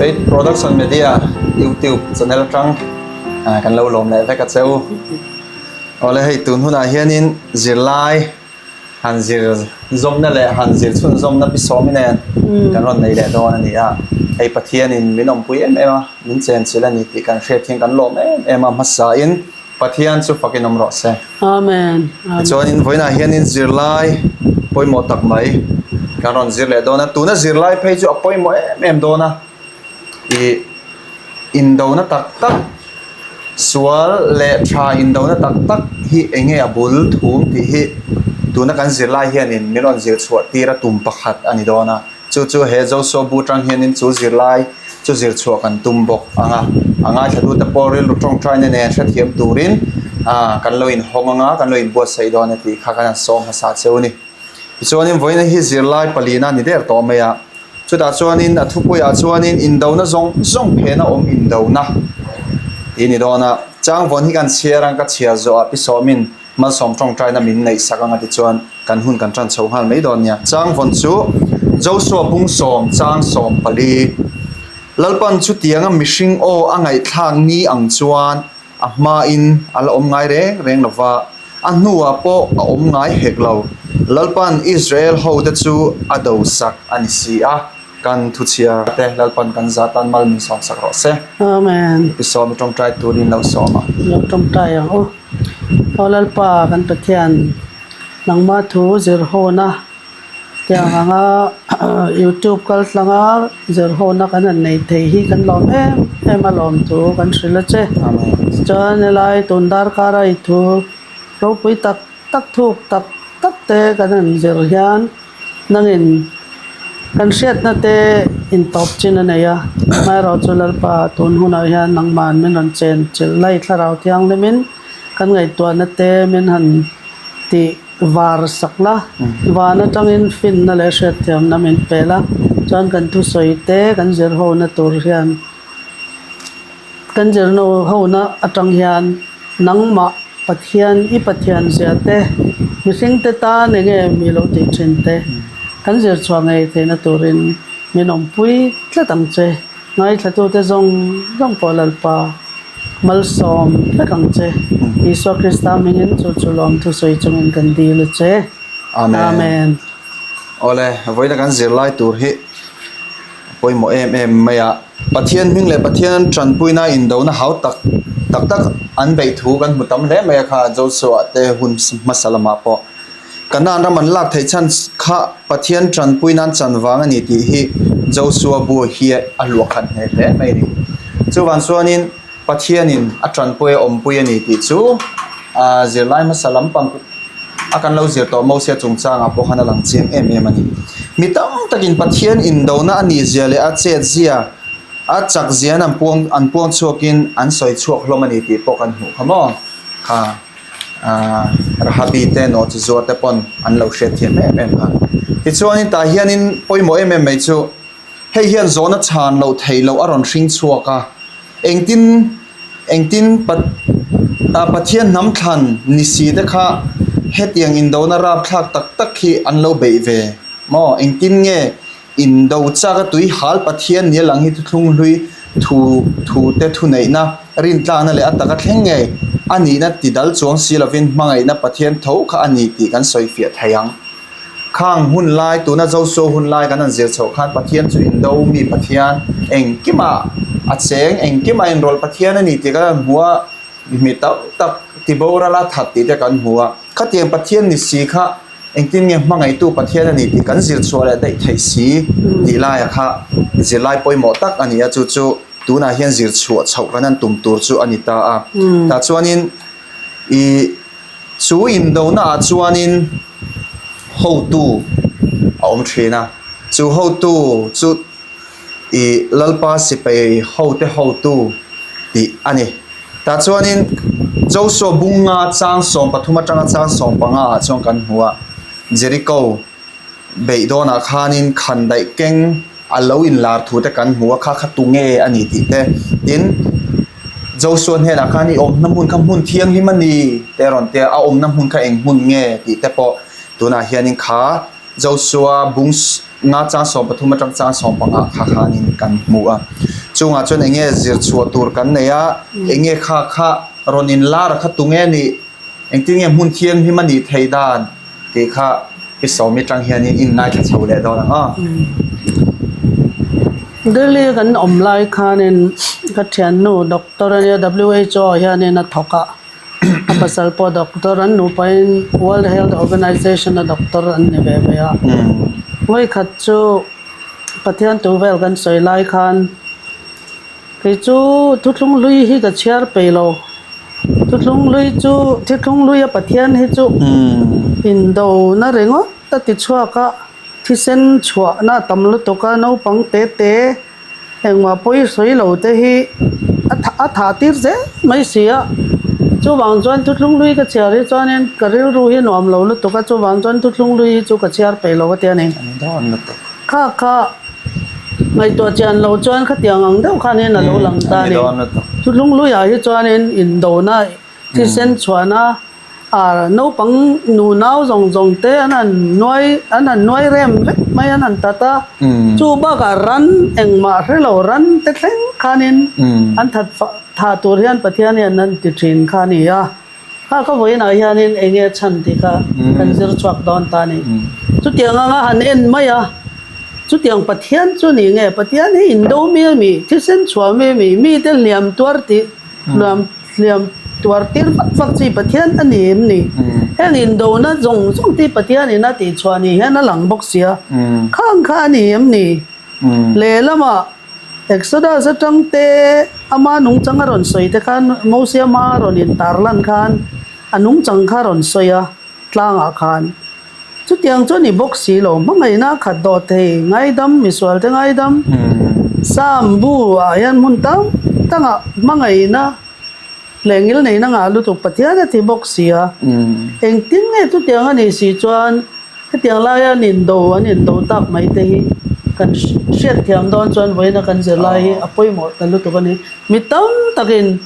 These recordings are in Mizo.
Faith Production Media YouTube channel atang kan lo lawm leh vek a che u. Awle hei tun hunah hianin zirlai han zir zawmna leh han zir chhunzawmna pi sawmi nen kan rawn nei leh dawn a ni a. Hei Pathianin min awmpui em em a, min chenchilh a ni tih kan hriat hian kan lawm em em a hmasain Pathian chu fakin awm rawh se. Amen. Tichuanin vawiinah hianin zirlai pawimawh tak mai kan rawn zir leh dawn a. Tuna zirlai phei chu a pawimawh em em dawn a. Ih indona tak tak sual leh tha indona tak tak hi eng nge a bul thum tih hi tuna kan zirlai hianin min rawn zir chhuah tir a tum pakhat a ni dawn a. Chu chu he Joshua bu atang hianin chu zirlai chu zir chhuah kan tum bawk ang a, a ngaithlatute pawh rilru tawngtaina nen hrethiam turin kan lo inhawng ang a, kan lo inbuatsaih dawn a tih kha kan han sawm hmasa cheu a ni. Tichuanin vawiina hi zirlai palina a ni der tawh mai a, chutah chuanin a thupuiah chuanin indona zawng zawng phena awm indona tih a ni dawn a, changvawn hi kan chhiar ang ka chhiar zawhah pi sawmin Malsawm tawngtaina min neih sak anga tichuan kan hun kan tan chho nghal mai dawn nia. Changvawn chu Joshua bungsawm chang 14. Lalpan chutianga mihring aw a ngaihthlak ni ang chuan a hmain a la awm ngai reng reng lo va, a hnuah pawh a awm ngai hek lo. Lalpan Israel hote chu a do sak a ni si a. Kan thuchhiar te Lalpan kan za tan mal min sawm sak rawh se. Amen. Pi Sawmi tawngtai turin lo sawm a. Lo tawngtai ang u. Aw Lalpa kan Pathian nangma thu zir hawna tiang anga youtube kal tlanga zir hawna kan han nei thei hi kan lawm em em a lawm thu kan hrilh a che. Amen. Chuan helai tun darkar a i thu ropui tak tak thuk tak tak te kan han zir hian Nangin kan hriatna te intawp chin a nei a, amaherawhchu Lalpa tun hunah hian nangman min rawn chen chilh lai thlarau thianghlimin kan ngaihtuahna te min han tih var sak la, van atangin finna leh hriatthiamna min pe la, chuan kan thusawi te kan zir hona tur hian Kan zirno hona atang hian nangmah Pathian i Pathian zia te, mihringte tan eng nge mi lo tih thin te kan zir chhuah ngei theihna turin min awmpui tlat ang che. Ngaithlatute zawng zawng pawh Lalpa malsawm vek ang che. Isua Krista hmingin chu chu lawmthu sawi chungin kan dil a che. Amen. Amen. Awle, vawiina kan zirlai tur hi a pawimawh em em mai a. Pathian hming leh Pathian tanpuina indona hau tak tak tak an beih thu kan hmu tam hle mai a kha Joshua te hun hmasa lamah pawh. Kanaan ram an lak theih chhan kha Pathian tanpuina an chan vang a ni tih hi Joshua bu hi a luah khat hneh hle mai a ni. Chuvang chuanin Pathianin a tanpui a awmpui a ni tih chu zirlai hmasa lampang a kan lo zir tawh Mosia chungchangah pawh khan a lang chiang em em a ni. Mi tam takin Pathian indona a nih zia leh a chet zia, a chak zian an puang an puang chhuakin an sawi chhuak hlawm a ni tih pawh kan hmuh kha maw? Kha aah Rahabi te nawhchi zuar te pawn an lo hriat thiam em em kha. Tichuanin tah hianin pawimawh em em mai chu Hei hian zawhna chhan loh theih loh a rawn hring chhuak a, engtin engtin Pathian hnam thlan ni si te kha hetiang indona rapthlak tak tak hi an lo beih ve maw? Engtin nge indo chak a tui hal Pathian nia lang hi thuthlung hlui thu thu te thuneihna rintlakna leh a taka thleng ngei a nihna ti dal chuang si lovin hmangaihna Pathian tho kha a ni tih kan sawifiah thei ang. Khang hun lai, tuna Joshua hun lai kan han zir chhoh khan Pathian chu indo mi Pathian, engkimah a cheng, engkimah inrawlh Pathian a ni tih kan han hmu a, mi tam tak tiboral a that tih te kan hmu a. Khatiang Pathian ni si kha engtin nge hmangaihtu Pathian a ni tih kan zir chhuah leh daih theih si tih laia kha zirlai pawimawh tak a ni a, chu chu tunah hian zir chhuah chhoh kan han tum tur chu a ni ta a. Tah chuanin ih. Chu indonaah chuanin hotu a awm thin a, chu hotu chu ih Lalpa sipai hote hotu tih a ni. Tah chuanin Joshua bunga chang 13 atanga chang 15 ah chuan kan hmu a, Jericho. Beih dawnah khanin khandaih keng a lo inlar thu te kan hmu a, kha kha tu nge a ni tih te. Tin, Joshua hnenah khan i awmna hmun kha hmun thianghlim a ni te a rawn ti a, a awmna hmun kha eng hmun nge tih te pawh tunah hianin kha Josua bung nga chang 13 atang chang 15 kha khanin kan hmu a. Chungah chuan enge zir chhuah tur kan nei a, enge kha kha rawn in lar a kha tunge nih, engtin nge hmun thianghlim a nih theih dan tih kha pi sawmi tang hianin in ngaithla chho leh dawn ang aw. Delhi kan awm lai khanin ka thiannu doctor ania WHO hianin a thawk a. A pasal pawh doctor an nupain World Health Organization a doctor an ni ve ve a. Vawikhat chu Pathian tu vel kan sawi lai khan kei chu thuthlung hlui hi ka chhiar peih lo. Thuthlung hlui chu thithlung hlui a Pathian hi chu indona ringawt a ti chhuak a, thisen chhuahna a tam lutuk a, naupang te te Engmah pawi sawi lo te hi a tha a thah tir zel mai si a, chuvang chuan thuthlung hlui ka chhiar hi chuanin ka rilru hi nuam lo lutuk a, chuvang chuan thuthlung hlui hi chu ka chhiar peih lo a ti a ni. Kha kha ngaihtuah chian lo chuan khatiang ang deuh khanin a lo lang ta a ni. Thuthlung hluiah hi chuanin indona thisen chhuahna A naupang nu nau zawng zawng te an han nuai an han nuai rem vek mai an han tat a, chu bakah ran engmah hre lo ran te thleng khanin an that thah tur hian Pathian hian an ti thin kha a ni a, kha ka vawiinah hianin eng nge chhan tih kha kan zir chhuak dawn ta a ni. Chutiang anga han en mai a, chutiang Pathian chu ni nge Pathian hi indo mi a mi, thisen chhuah mi a mi, mite hliam tuar tih hliam Hliam tuar tir vak vak chi Pathian a ni em ni? Heng indona zawng zawng te Pathianin a tihchhuah ni hian a lang bawk sia. Khang kha a ni em ni? Lehlamah Exodus atang te ama nungchang a rawn sawi te khan Mosia hma a rawn intarlan khan a nungchang kha a rawn sawi a tlangah khan. Chutiang chu a ni bawk si lo. Hmangaihna a khat dawh thei, ngaidam, misual te ngaidam. Psalm bu ah hian hmun tam tangah hmangaihna leh ngilneihna ngah lutuk Pathian a ti bawk si a. Engtin nge chutiang a nih si chuan hetiang laia an indo an indo tak mai te hi kan hriatthiam dawn chuan vawiina kan zirlai hi a pawimawh ta lutuk a ni. Mi tam takin.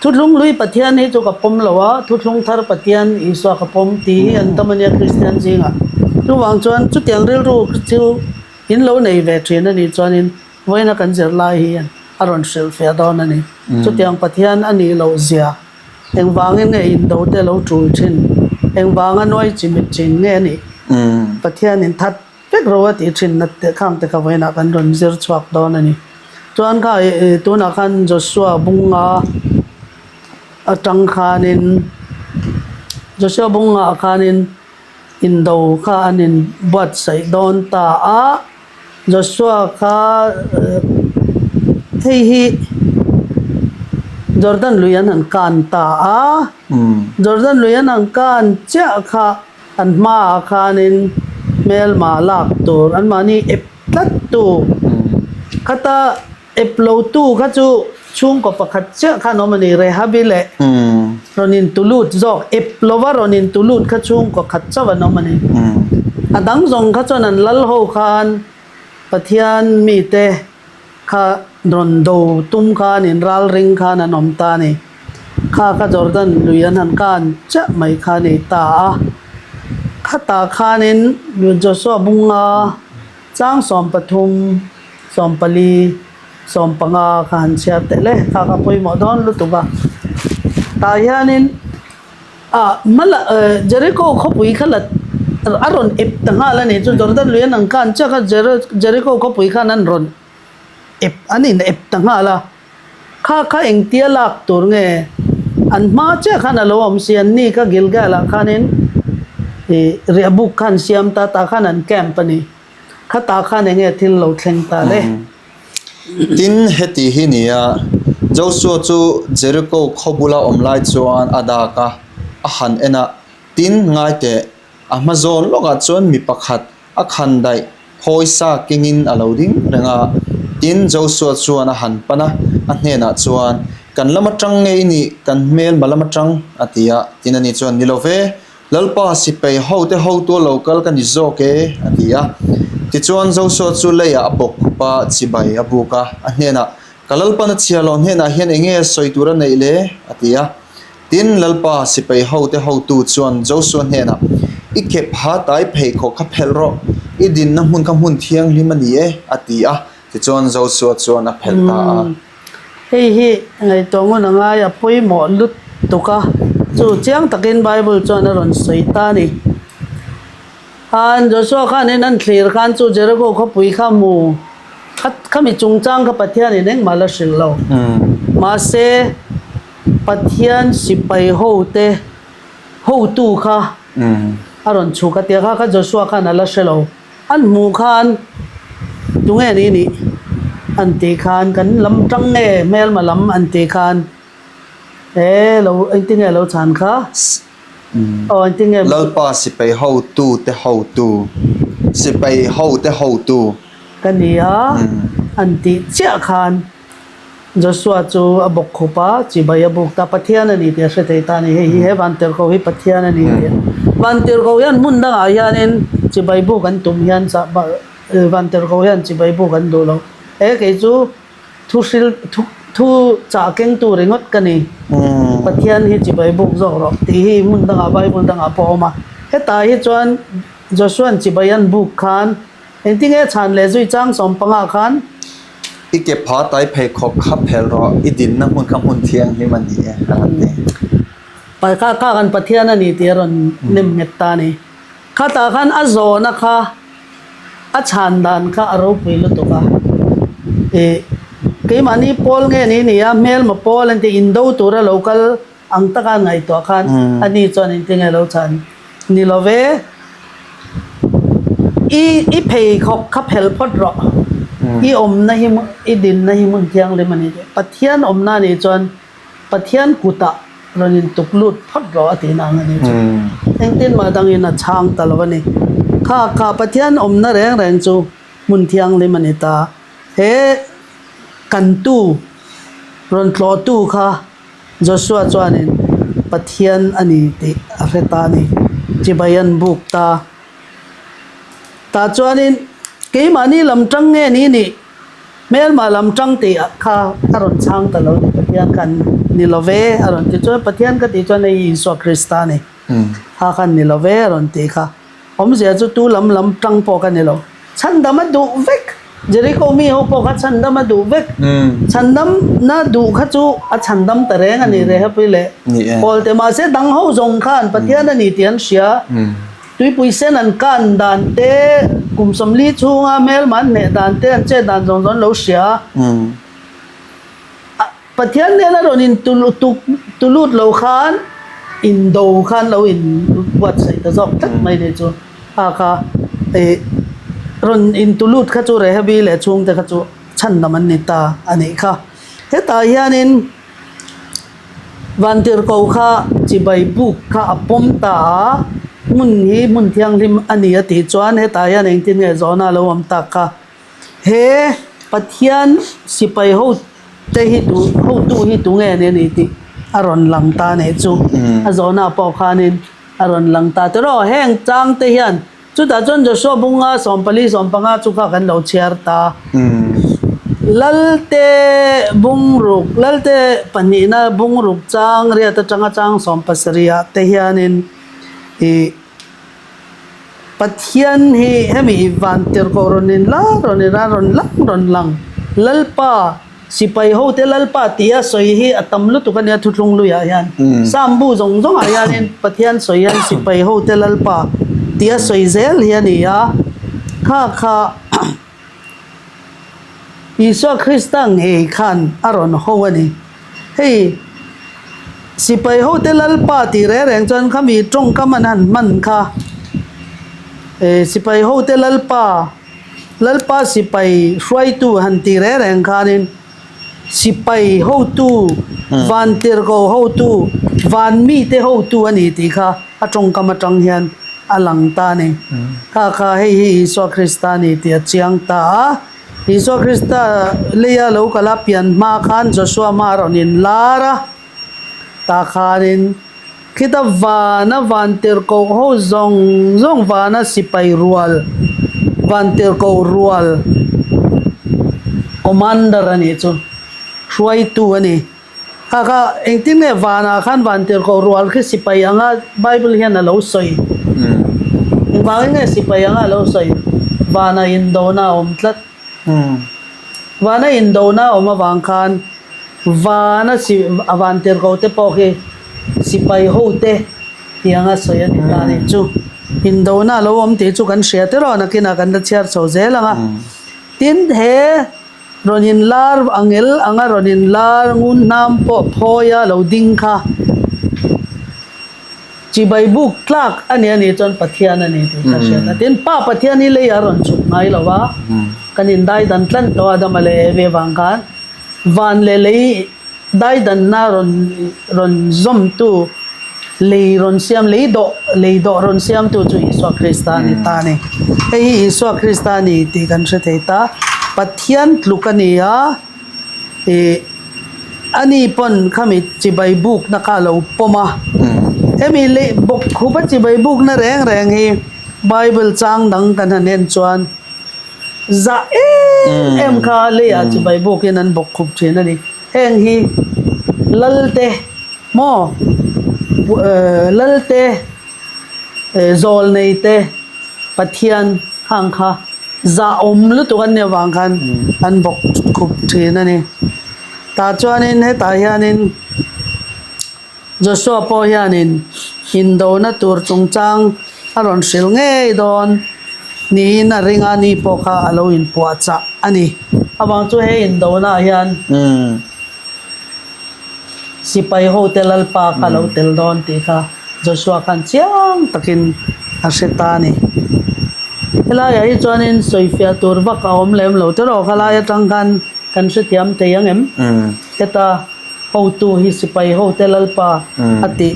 Thuthlung hlui Pathian hi chu ka pawm lo a, thuthlung thar Pathian Isua ka pawm tih hi an tam a nia Kristian zingah. Chuvang chuan chutiang rilru chu in lo nei ve thin a nih chuanin vawiina kan zirlai hi a rawn hrilhfiah dawn a ni. Chutiang Pathian a nih loh zia, engvangin nge indo te lo tul thin, engvanga nuai chimit thin nge a nih? Pathianin that Vek ro a tih thin nat teh khang te kha vawiinah kan rawn zir chhuak dawn a ni. Chuan kha ih tunah khan Joshua bunga atang khanin Joshua bunga ah khanin indo kha an in buatsaih dawn ta a, Joshua kha hei hi Jordan lui an han kan ta a, Jordan lui an han kan chiah kha. An hmaah khanin hmelma lak tur anmahni ep tlat tu khata ep lo tu kha chu chhungkaw pakhat chiah khan awm a ni Rehabi leh rawn in tu lut zawk ep lova rawn in tu lut kha chhungkaw khat chauh an awm a ni. A dang zawng kha chuan an lal ho khan Pathian mite kha rawn do tum khan in ral ring khan an awm ta a ni. Kha kha Jordan lui an han kan chiah mai kha a nei ta a. Khatah khanin Joshua bunga chang 13, 14, 15 kha han chhiar teh le. Kha kha pawimawh dawn lutuk a. Tah hianin ah hmala Jericho khawpui kha la a rawn ep ta nghal a ni chu Jordan lui an han kan chiah kha Jericho khawpui khan an rawn ep an in ep ta nghal a. Kha kha engtia lak tur nge? An hma chiah khan a lo awm si, an ni kha Gilgal ah khanin ih riahbuk kha an siam ta, tah khan an camp a ni. Kha tah khan enge thil lo thleng ta le? Tin, heti hi ni a, Joshua chu Jericho khaw bula awm lai chuan a dak a, a han en a, tin, ngai teh, a hma zawn lawkah chuan mi pakhat A khan daih phawi sa kengin a lo ding reng a. Tin, Joshua chuan a han pan a, a hnenah chuan, Kan lam atang nge i nih? Kan hmelma lam atang? a ti a. Tin, ani chuan, Ni lo ve, Lalpa sipai hote hotu a lo kal ka ni zawk e, a ti a. Tichuan, Joshua chu leiah a bawk khup a, chibai a buk a, a hnenah, Ka Lalpan a chhiar loh hnenah hian eng nge sawi tur a neih le? a ti a. Tin, Lalpa sipai hote hotu chuan Joshua hnenah, I kep ha tai pheikhawk kha phelh rawh, i dinna hmun kha hmun thianghlim a ni e, a ti a. Tichuan Josua chuan a phelh ta a. Hei hi ngaihtuah ngun a ngai a pawimawh lutuk a, chu chiang takin Bible chuan a rawn sawi ta a ni. Khan Joshua khanin an thlir khan chu Jericho khawpui kha hmu kha khami chungchang kha Pathianin engmah la hrilh lo. Mahse Pathian sipai hote hotu kha a rawn chhuk a tia kha kha Joshua khan a la hre lo. An hmuh khan tunge ni nih an tih khan kan lam tang nge hmelma lam an tih khan he lo engtinge lo chhan kha. Aw engtin nge? Lalpa sipai hotu te hotu, sipai hote hotu. Ka ni a, an tih chiah khan Joshua chu a bawk khup a, chibai a buk ta. Pathian a ni tih a hre thei ta a ni. Hei hi he vantirhkoh hi Pathian a ni tih. Vantirhkoh hian hmun dangah hianin chibai buk an tum hian vantirhkoh hian chibai buk an duh lo. He kei chu. Thu hril thu thu chah kengtu ringawt ka ni. Pathian hi chibai buk zawk rawh tih hi hmun dangah Bible dangah pawh a awm a. Hetah hi chuan Joshua'n chibai an buk khan engtinge chhan leh zui chang sawmpangah khan. I ke pha tai pheikhawk kha phelh rawh, i dinna hmun kha hmun thianghlim a ni e, a rawn ti. Kha kha kan Pathian a ni tih a rawn nem nghet ta a ni. Khatah khan a zawhna kha A chhan dan kha a ropui lutuk a, ih keimahni pawl nge ni ni a, hmelma pawl an ti indo tura lo kal ang taka an ngaihtuah khan ani chuan engtin nge lo chhan ni lo ve, i i pheikhawk kha phelh phawt rawh, i awmna hi i dinna hi hmun thianghlim a ni tih Pathian awmna a nih chuan Pathian kutah rawn in tuk lut phawt rawh a tihna ang a ni chu. Engtin mah dangin a chhang ta lo a ni. Kha kha Pathian awmna reng reng chu hmun thianghlim a ni ta. He kantu rawn tlawhtu kha Joshua chuanin Pathian a ni tih a hre ta a ni. Chibai an buk ta. Tah chuanin keimahni lam tang nge ni nih? Hmelmah lam tang tih kha a rawn chhang ta lo ni, Pathian khan ni lo ve a rawn ti chuan Pathian ka tih chuan hei Isua Krista a ni, kha khan ni lo ve a rawn tih kha. Awmzia chu tu lam lam tang pawh ka ni lo. Chhandam a duh vek, Jericho mi ho pawh kha chhandam a duh vek. Chhandam na duh kha chu a chhandam ta reng a ni Rehapui leh Pawlte mahse dang ho zawng khan Pathian a ni tih an hria. Tuipui sen an kan dan te, kum 40 chhunga hmelma an hneh dan te, an chet dan zawng zawng an lo hria a. Pathian nena rawn in tu lut lo khan indo khan lo in buatsaih ta zawk tlat mai ni chu. Kha kha rawn in tu lut kha chu Rehabi leh chhungte kha chu chhandam an ni ta a nih kha. Hetah hianin. Vantirhkoh kha chibai buk kha a pawm ta a, hmun hi hmun thianghlim a ni a tih chuan hetah hian engtin nge zawhna a lo awm tak kha? He Pathian sipai hote hi tu hotu hi tu nge ni a ni tih a rawn lang ta a nih chu. A zawhna pawh khanin a rawn lang ta tiraw? Heng changte hian Chutah chuan Joshua bunga 14 15 chu kha kan lo chhiar ta. Lalte bungruk, Lalte pahnihna bungruk chang riat atanga chang 17 ah te hianin ih Pathian hi hemi i van tirhkoh rawn in la rawn in a rawn lang rawn lang Lalpa Sipai hote Lalpa tia sawi hi a tam lutuk a nia thuthlung luiah hian. Sam bu zawng zawngah hianin Pathian sawi hian sipai hote Lalpa tia sawi zel hi a ni a. Kha kha Isua Krista ngei khan a rawn ho a ni. Hei sipai hote Lalpa tih reng reng chuan khami tawngkam an han hman kha sipai hote Lalpa Lalpa sipai hruaitu han tih reng reng khanin sipai hotu, vantirhkoh hotu, van mite hotu a ni tih kha a tawngkam atang hian a lang ta a ni. Kha kha hei hi Isua Krista a ni tih a chiang ta a. Isua Krista leia lo kal a pian hma khan Joshua hma a rawn inlar a, tah khanin Khita vana vantirhkoh ho zawng zawng vana sipai rual, vantirhkoh rual commander a nih chu, hruaitu a ni. Kha kha engtin nge vanah khan vantirhkoh rual khi sipai anga Bible hian a lo sawi. Engvangin nge sipai anga a lo sawi? Vana indona a awm tlat. Vana indona a awm avang khan vana si a van tirhko te pawh khi sipai ho te tih anga sawi a ni ta a nih chu. Indona a lo awm tih chu kan hria tiraw nakinah kan la chhiar chho zel ang a. Tin, he rawn inlar angel anga rawn inlar ngun hnam pawh phawia lo ding kha chibai buk tlak a ni a nih chuan Pathian a ni tih ka hriat a. Tin, Pa Pathian hi leiah a rawn chhuk ngai lo va, kan indaidan tlan tawh a Adama leh Evi avang khan van leh lei Daidanna rawn rawn zawmtu, lei rawn siam, lei dawh, lei dawh rawn siamtu chu Isua Krista a ni ta a ni. Hei hi Isua Krista a ni tih kan hre thei ta. Pathian tluk a ni a, ih ani pawn khami chibai bukna kha a lo pawm a. Hemi lei bawk khupa chibai bukna reng reng hi Bible chang dang kan han en chuan, Zah em em kha leiah chibai bukin an bawk khup thin a ni. Heng hi Lalte maw Lalte Zawlneite Pathian khang kha zah awm lutuk an nih avang khan an bawk khup thin a ni. Tah chuanin hetah hianin. Joshua pawh hianin indona tur chungchang a rawn hrilh ngei dawn niin a ring a, ni pawh kha a lo inpuahchah a ni. Avang chu he indonaah hian sipai hote Lalpa kha a lo tel dawn tih kha Joshua khan chiang takin a hre ta a ni. Helaiah hi chuanin sawifiah tur vak a awm lem lo tiraw khalai atang khan kan hrethiam thei ang em? Heta. Hotu hi sipai hote Lalpa a tih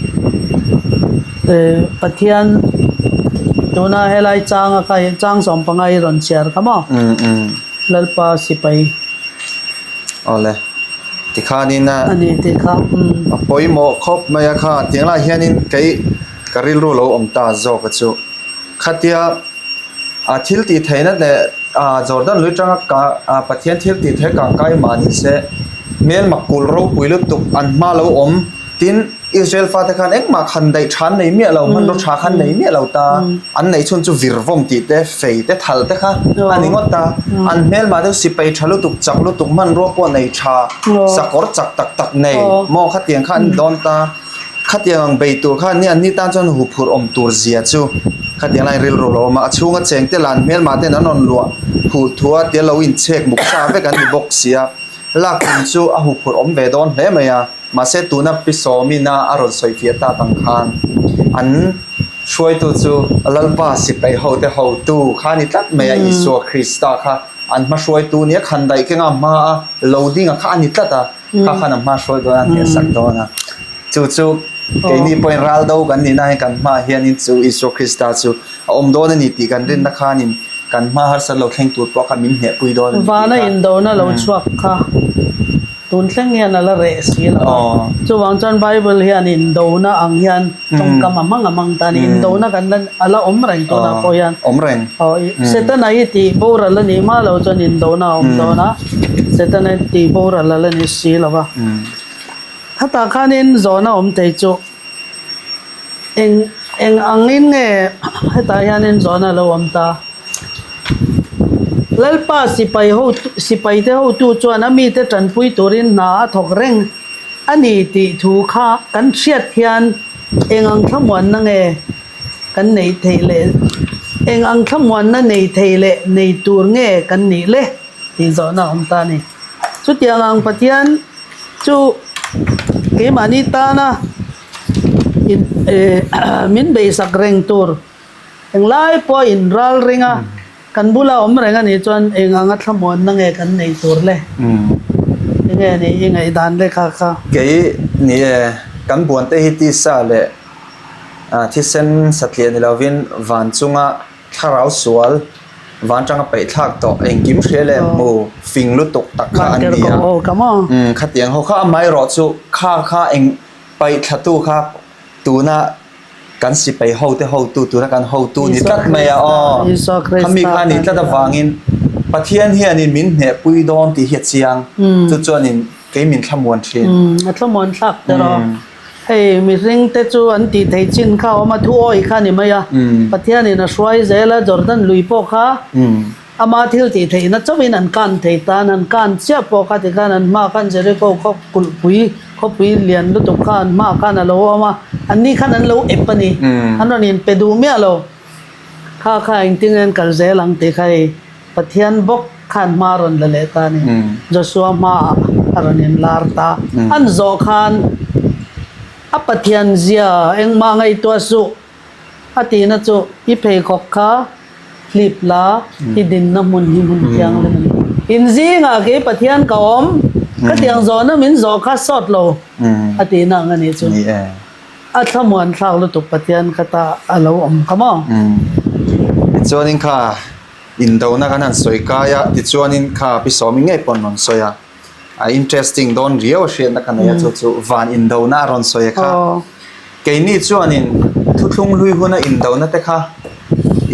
Pathian tuna helai changa kha hi chang sawmpanga hi rawn chhiar kha maw Lalpa sipai Awle tikhanin a a ni tih kha a pawimawh khawp mai a kha tiang lai hianin kei ka rilru lo awm ta zawk a chu khatia A thil tih theihna leh ah Jordan lui tanga ka ah Pathian thil tih theih kang kai mah ni se hmelmak kulh ropui lutuk an hma lo awm tin Israel fate khan engmah khan daih tha an nei miah lo hmanraw tha khan nei miah lo ta an neih chhun chu vir vawm tih te fei te thal te kha a ni ngawt ta an hmelmah te chu sipai tha lutuk chak lutuk hmanrua pawh nei tha sakawr chak tak tak nei maw khatiang kha an ni dawn ta. Khatiang ang bei tur khan ni an ni tan chuan huphurh awm tur zia chu khatiang lai rilru lo awm a, a chhunga cheng te lan hmelmah ten an rawn luah huh thu a tia lo inchhek muk sa vek an ni bawk si a, lak tum chu a huphurh awm ve dawn hle mai a, mahse tuna Pi Sawmina a rawn sawi fiah tak ang khan an hruaitu chu Lalpa sipai hote hotu kha a ni tlat mai a, Isua Krista kha an hma hruaitu nia khandaih kenga hma a lo dinga kha a ni tlat a. Kha khan a hma hruai dawn a, hneh sak dawn a. Chu chu keini pawhin ral do kan nihna hian kan hmaah hianin chu Isua Krista chu a awm dawn a ni tih kan rinna khanin kan hma harsat lo thleng tur pawh kha min hnehpui dawn a ni tih kha. Vana indona lo chhuak kha tun thleng hian a la reh si lo a. Chuvang chuan Bible hian indona ang hian tawngkam a hmang a hmang ta a ni. Indona kan la a la awm reng tunah pawh hian. Awm reng. Aw Setana hi tih boral a nih hma lo chuan indona a awm dawn a. Setana hi tih boral a la ni si lo va. Khatah khanin zawhna awm thei chu eng eng angin nge hetah hianin zawhna a lo awm ta? Lalpa sipai ho sipaite hotu chuan a mite tanpui turin hna a thawk reng a ni tih thu kha kan hriat hian eng ang thlamuanna nge kan neih theih leh eng ang thlamuanna nei thei leh nei tur nge kan nih le tih zawhna a awm ta a ni. Chutiang ang Pathian chu keimahni tana in eh min beisak reng tur Englai pawh in ral ring a, kan bula awm reng a nih chuan eng anga thlamuanna nge kan neih tur le? Enge ni i ngaihdan le kha kha? Kei ni e, kan buante hi tisa leh thisen satliah ni lovin van chunga thlarau sual van tanga peih thlak tawh engkim hria leh hmu fing lutuk tak kha an ni a. Khatiang ho kha amaherawh chu kha kha eng paih thlatu kha tuna Kan sipai hote hotu tuna kan hotu ni tlat mai a aw. Khami kha ni tlat avangin Pathian hianin min hnehpui dawn tih hi a chiang. Chu chuanin kei min thlamuan thin. A thlamuan thlak tawh. Hei mihring te chu an tih theih chin kha a awm a, thu awih kha a ni mai a. Pathianin a hruai zel a, Jordan lui pawh kha ama thil tih theihna chauhin an kan thei ta, an han kan chiah pawh kha tikhan an hmaah khan Jericho khaw kulhpui, khawpui lian lutuk kha an hmaah khan a lo awm a, anni khan an lo ep a ni. An rawn inpe duh miah lo. Kha kha engtin nge an kal zel ang tih kha hei Pathian bawk khan hma a rawn la leh ta a ni. Joshua hmaah a rawn inlar ta. An zawh khan a Pathian zia engmah ngaihtuah suh a tihna chu i pheikhawk kha hlip la, i dinna hmun hi hmun thianghlim a ni. In zingah kei Pathian ka awm, ka tiang zawhna min zawh kha sawt lo a tihna ang a nih chu. A thlamuan thlak lutuk Pathian kha ta a lo awm kha maw? Tichuanin kha indona kan han sawi kai a, tichuanin kha Pi Sawmi ngei pawh an rawn sawi a, a interesting dawn riau a hriatna ka nei a, chu chu van indona a rawn sawi a kha. Keini chuanin thuthlung hlui huna indona te kha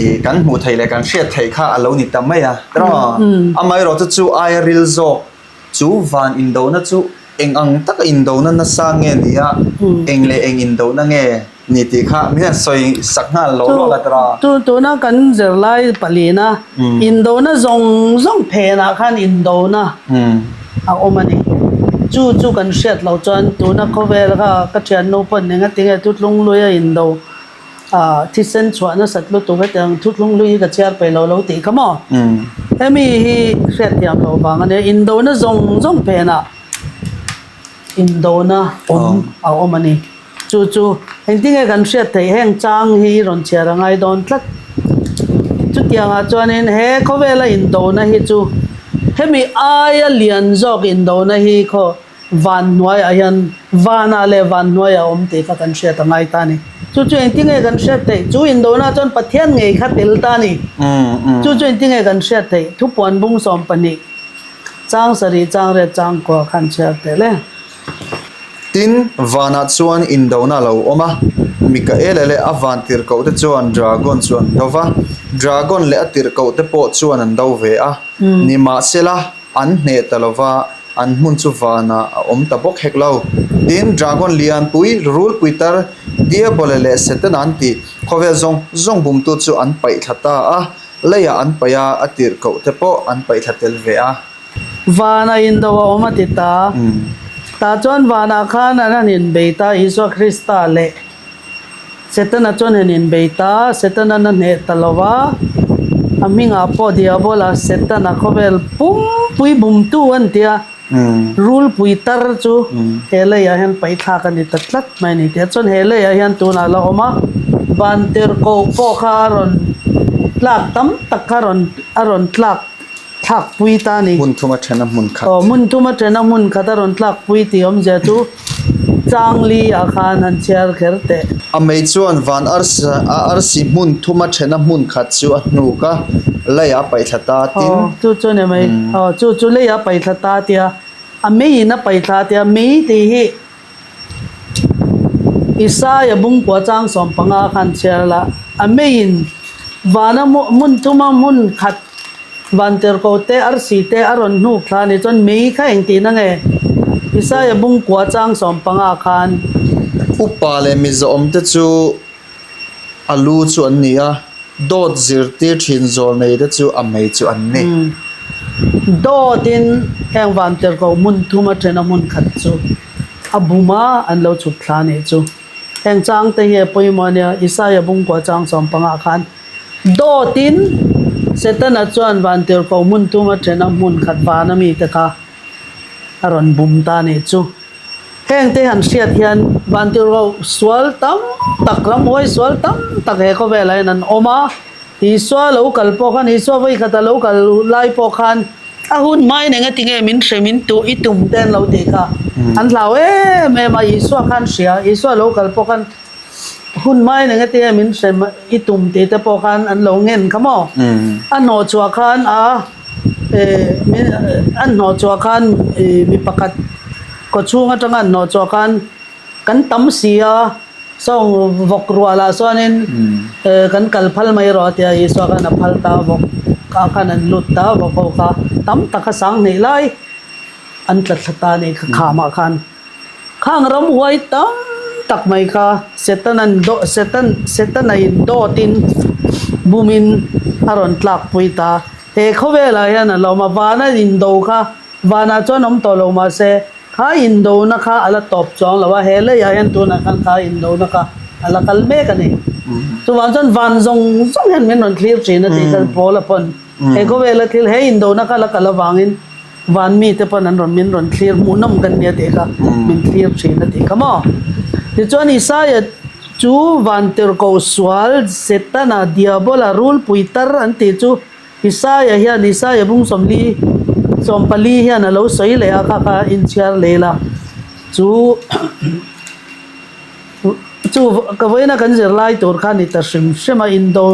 ih kan hmuh theih leh kan hriat theih kha a lo ni ta mai a, tiraw? Amaherawhchu chu aia ril zawk Chu van indona chu eng ang taka indona nasa nge ni a, eng leh eng indona nge ni tih kha min han sawi sak nghal lo lawk a tira. Chu tuna kan zirlai palina indona zawng zawng phenah khan indona a awm a ni. Chu chu kan hriat loh chuan tuna khawvel kha ka thiannu pawn eng atinge thutlung luia indo Ah, thisen chhuah nasat lutuk hetiang thuthlung hlui hi ka chhiar peih lo lo tih kha maw? Hemi hi hriatthiam loh vang a nia, indona zawng zawng phenah indona awm a awm a ni. Chu chu engtinge kan hriat theih heng chang hi i rawn chhiar a ngai dawn tlat. Chutiangah chuanin he khawvela indona hi chu hemi aia lian zawk indona hi khaw Van hnuaiah hian vanah leh van hnuaiah a awm tih kha kan hriat a ngai ta a ni. Chu chu engtinge kan hriat theih? Chu indona chuan Pathian ngei kha tel ta a ni. Chu chu engtinge kan hriat theih? Thupuan bung 12, chang sarih, chang riat, chang kua khan chhiar teh le. Tin, vanah chuan indona a lo awm a, Mikaela leh a van tirhkohte chuan dragon chu an do va, dragon leh a tirhkohte pawh chuan an do ve a. Nimahsela, An hneh ta lo va, an hmun chu vanah a awm ta bawk hek lo. Tin, dragon lianpui, rulpui tar, Diabole leh Setana an tih khawvel zawng zawng bumtu chu an paih thla ta a, leiah an paih a, a tirhkoh te pawh an paih thla tel ve a. Vanah indo a awm a ti ta. Tah chuan vanah khan an han inbei ta, Isua Krista leh. Setana chuan han inbei ta, Setana'n a hneh ta lo va, a hmingah pawh Diabola, Setana khawvel pumpui bumtu an ti a, rulpui tar chu he leiah hian paih thlak a ni ta tlat mai a ni tih a chuan he leiah hian tunah la awm a, vantirhkoh pawh kha a rawn tlak tam tak kha a rawn tlak thlakpui ta a ni. Hmun thuma thena hmun khat. Aw, hmun thuma thena hmun khat a rawn tlakpui tih awmzia chu Changli ah khan han chhiar kher teh. A mei chuan van arsi a arsi hmun thuma thena hmun khat chu a hnuk a, leiah a paihthla ta tin. Aw, chu chu a ni mai. Aw, chu chu leiah a paihthla ta tia, a meiin a paihthla tia, mei tih hi Isaia bungkua chang 15 khan chhiar la, a meiin vana hmun thuma hmun khat Vantirhkoh te, arsi te a rawn hnuk thla a nih chuan mei kha engtihna nge? Isaia bungkua chang 15 khan. Upa leh mizoawmte chu a lu chu an ni a. Dawt zirtir thin zawlnei te chu a mei chu an ni. Dawtin heng vantirhkoh hmun thum a then a hmun khat chu a bum a, an lo chhuk thla nih chu. Heng chang te hi a pawimawh a nia, Isaia bungkua chang 15 khan dawtin Setana chuan vantirhkoh hmun thum a then a hmun khat van a mi te kha a rawn bum ta nih chu. Heng te han hriat hian vantirhkoh sual tam tak, ramhuai sual tam tak he khawvelah hian an awm a. Isua lo kal pawh khan, Isua vawikhat a lo kal lai pawh khan a hun hmain eng atinge min hre min tuh i tum te an lo tih kha an hlau em em a. Isua khan hria, Isua lo kal pawh khan hun hmain eng atinge min hre i tum tih te pawh khan an lo ngen kha maw? A hnawhchhuah khan a. An hnawh chhuah khan mi pakhat kaw chhung atanga an hnawh chhuah khan kan tam si a, sawng vawk rualah chuanin kan kal phal mai rawh a ti a, Isua khan a phal ta a, vawk ah khan an lut ta a, vawk ho kha tam tak a sang hnih lai an tla thla ta a ni kha khamah khan. Khang ramhuai tam tak mai kha Setanan daw Setan Setana in dawtin bumin a rawn tlakpui ta. He khawvelah hian a lawm a, vana indo kha vanah chuan awm tawh lo mahse kha indona kha a la tawp chuang lo a, he leiah hian tunah khan kha indona kha a la kal mek a ni. Chuvang chuan van zawng zawng hian min rawn thlir thin a tih kha Paula pawn he khawvela thil he indona kha la kal avangin Van mite pawn an rawn min rawn thlir hmuhnawm kan nia tih kha min thlir thin a tih kha maw. Tichuan Isaia chu vantirhkoh sual Setana, Diabola, rulpui tar an tih chu Isaia hian Isaia bung sawmli sawmpali hian a lo sawi leh a kha kha inchhiar leh la chu Chu ka vawiina kan zirlai tur kha ni ta hrim hrim a, indo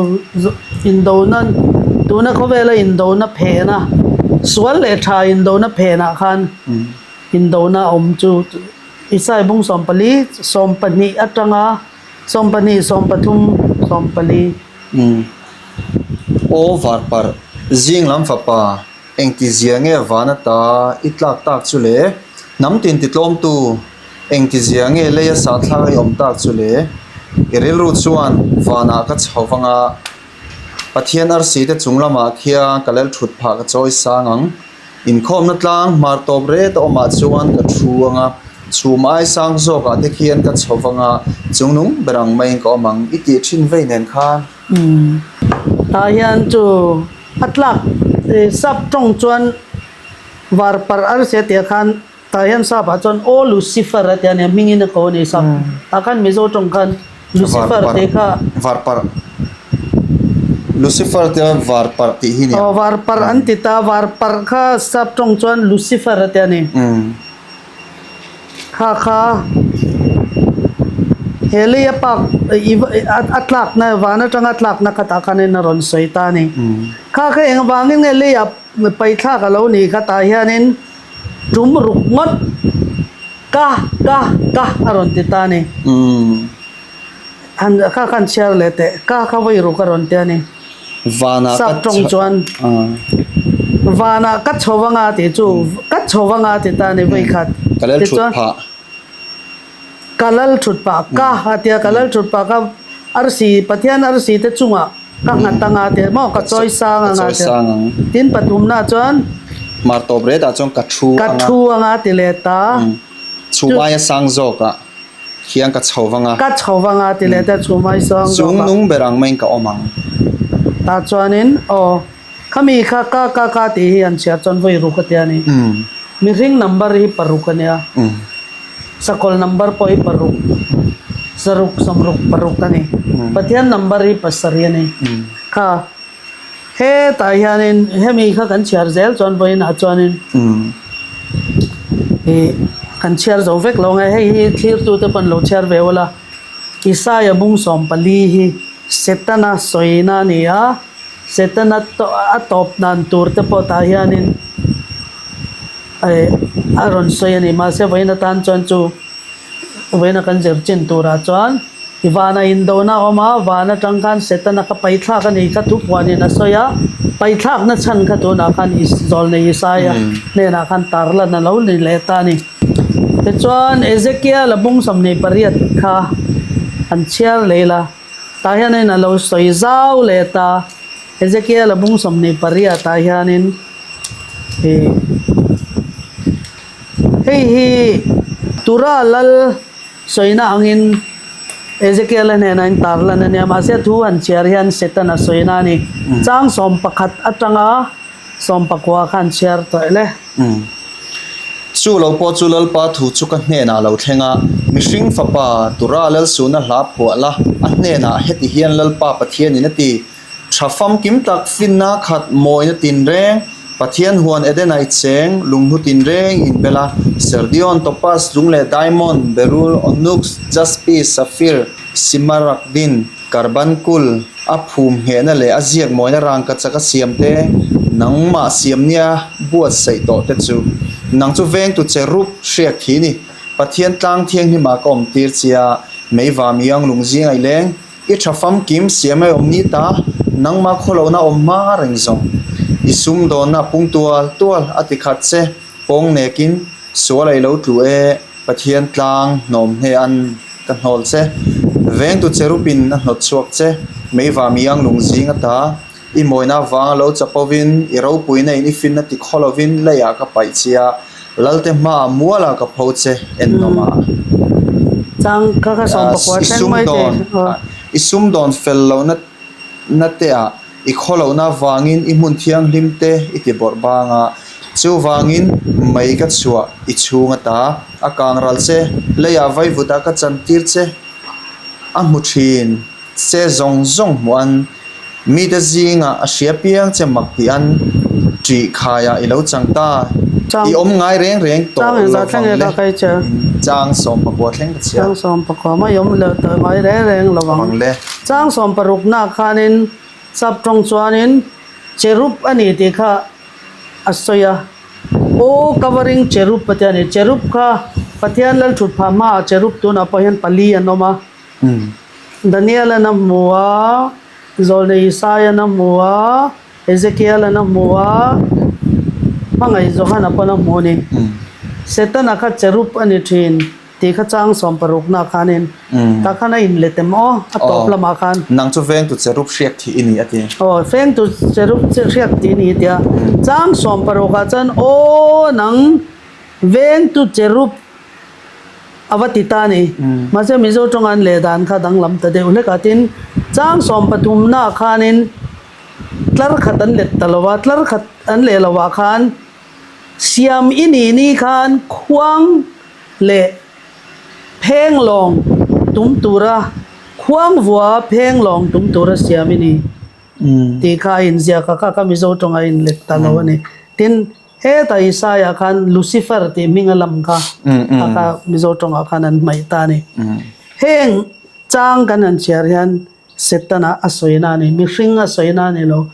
indona tuna khawvela indona phena sual leh tha indona phenah khan indona awm chu Isai bung 14 12 atanga 12 13 14. Aw varparh zing lam fapa engti zia nge van ata i tlak tak chu le hnam tin ti tlawmtu Engtizia nge leia sahthlak i awm tak chu le? I rilru chuan vanah ka chho vang a, Pathian arsi te chung lamah khian ka lel thut phah ka chawi sang ang. Inkhawmna tlang hmar tawp ret a awmah chuan ka thu ang a, chhum ai sang zawkah te khian ka chho vang a, chungnung ber ang maiin ka awm ang i tih thin vei nen khan. Umm tah hian chu a tlak sap tawng chuan varparh arsi a tih khan Tah hian sap ah chuan Aw Lucifer a ti a nia, hmingin a ko a ni sap. Tah khan Mizo tawng khan Lucifer tih kha. Varparh. Lucifer tia varparh tih hi nia. Aw varparh an ti ta, varparh kha sap tawng chuan Lucifer a ti a ni. Kha kha he leia pak a tlakna van atanga tlakna kha tah khanin a rawn sawi ta a ni. Kha kha engvangin nge leia paithlak a lo nih kha tah hianin. Tum ruk ngawt ka ka ka a rawn ti ta a ni. Han kha khan chhiar leh teh ka kha vawi ruk a rawn ti a ni. Vanah ka Sap tawng chuan vanah ka chho anga tih chu ka chho anga ti ta a ni vawi khat. Ka lal thut phah. Ka lal thut pah ka a tia ka lal thut pah ka arsi Pathian arsi te chungah ka nghat anga tia maw ka chawi sang anga tia tin pathumna chuan Hmar tawp ret ah chuan ka thu anga ka thu anga ti leh ta chhum aia sang zawk ah khian ka chho vang a ka chho vang a ti leh ta chhum aia sang zawk ah chung nung ber ang maiin ka awm ang tah chuanin aw Khami kha ka ka ka tih hi an chhiar chuan vawi ruk a tia ni. Mihring number hi paruk a nia. Sakawlh number pawh hi paruk, zaruk, sawmruk, paruk a ni. Pathian number hi pasarih a ni. Kha hetah hianin hemi kha kan chhiar zel chuan vawiinah chuanin ih kan chhiar zo vek lo ang e. Hei hi thlirtute pawn lo chhiar ve ula. Isaia bung 14 hi Setana sawina a ni a. Setana a tawp dan tur te pawh tah hianin a rawn sawi a ni. Mahse vawiin atan chuan chu vawiin a kan zir chin turah chuan i vana indona a awm a, van atang khan Setana kha paithlak a ni kha thupuanin a sawi a, paithlakna chhan kha tunah khan Zawlnei Isaia hnenah khan tarlan a lo ni leh ta a ni. Tichuan Ezekiel a bung 28 kha an chhiar leh ila. Tah hianin a lo sawi zau leh ta. Ezekiel a bung 28 ah hianin ih hei hi Tura lal sawina angin Ezekiel a hnenah in tar lan a nia mahse thu han chhiar hian Satan a sawina a ni. Chang 11 atanga 19 khan chhiar tawh le. Chu lo pawh chu Lalpa thu chu ka hnenah lo thleng a, mihring fapa tura Lalsuhna hla phuah la, a hnenah heti hian Lalpa Pathianin a ti, Tha famkim tak finna khat mawina tinreng, Pathian huan Edena i cheng, lunghlu tinreng in bel a, Serdion, Topaz, lung leh Diamond, Berul, Onyx, Jaspi, Safir, Simaragdin, Karbankul, a phum nghehna leh a ziak mawina rangkachak a siam te, nangmah siam nia buatsaih tawh te chu nang chu vengtu che rup hriak thi ni. Pathian tlang thianghlimah ka awm tir chia, meiva miang lung zing a i leng, i tha famkim siam a i awm ni ta, nangmah khawlohna awm hma reng zawng. I sumdawnna a pung tual tual a ti khat che, pawng nekin sual a i lo tlu e, Pathian tlang hnawm hne an. ka hnawl che. Vengtu cherupin a hnawt chhuak che. Meiva miang lung zing ata i mawina avanga lo chapovin, i ropuina in i finna ti khaw lovin leiah ka paih che a, Lalte hmaah mualah ka pho che ennawm a. Chang kha kha sawmpakua thleng mai thei. I sumdawn fel lohna na te ah i khawlohna avangin i hmun thianghlim te i ti bawrh bang a, chuvangin mei ka chhuah i chhung ata a kang ral che, leiah vaivut ah ka chan tir che a hmu thin che zawng zawng hmuh an, mite zingah a hria piang che mak tih an ṭih khaiah i lo chang ta, i awm ngai reng reng tawh lovang le, chang sawmpakua thleng ka chhia. Chang sawmpakua mai awm leh tawh ngai reng reng lovang le. Chang sawmparuknaah khanin sap tawng chuanin cherub a ni tih kha a sawi a, Aw covering cherub a ti a ni. Cherub kha Pathian Lalthut phah hmaah cherub tunah pawh hian pali an awm a. Daniel-a'n a hmu a, Zawlnei Isaiah-a'n a hmu a, Ezekiel-a'n a hmu a, Hmangaih Johana pawn a hmu a ni. Setana kha cherub a ni thin. Tih kha chang sawmparukna khanin tah khan a inlet em aw, a tawp lamah khan. Nang chu vengtu cherub hriak thih i ni a ti. Aw, vengtu cherub hriak tih i ni a ti a. Chang sawmparukah chuan aw nang vengtu cherub a va ti ta a ni. Mahse Mizo tawng an leh dan kha danglam ta deuh hlek a. Tin, chang sawmpathumna khanin tlar khat an let ta lo va, tlar khat an leh lovah khan siam i nih ni khan khuang leh phenglawng tum tura khuangvua phenglawng tum tura siam i ni tih kha a inziak a, kha kha Mizo tawng a inlet ta lo a ni. Tin, hetah Isaiah khan Lucifer tih hming a lam kha kha kha Mizo tawngah khan an hmaih ta a ni. Heng chang kan han chhiar hian Setana a sawina a ni, mihring a sawina a ni lo.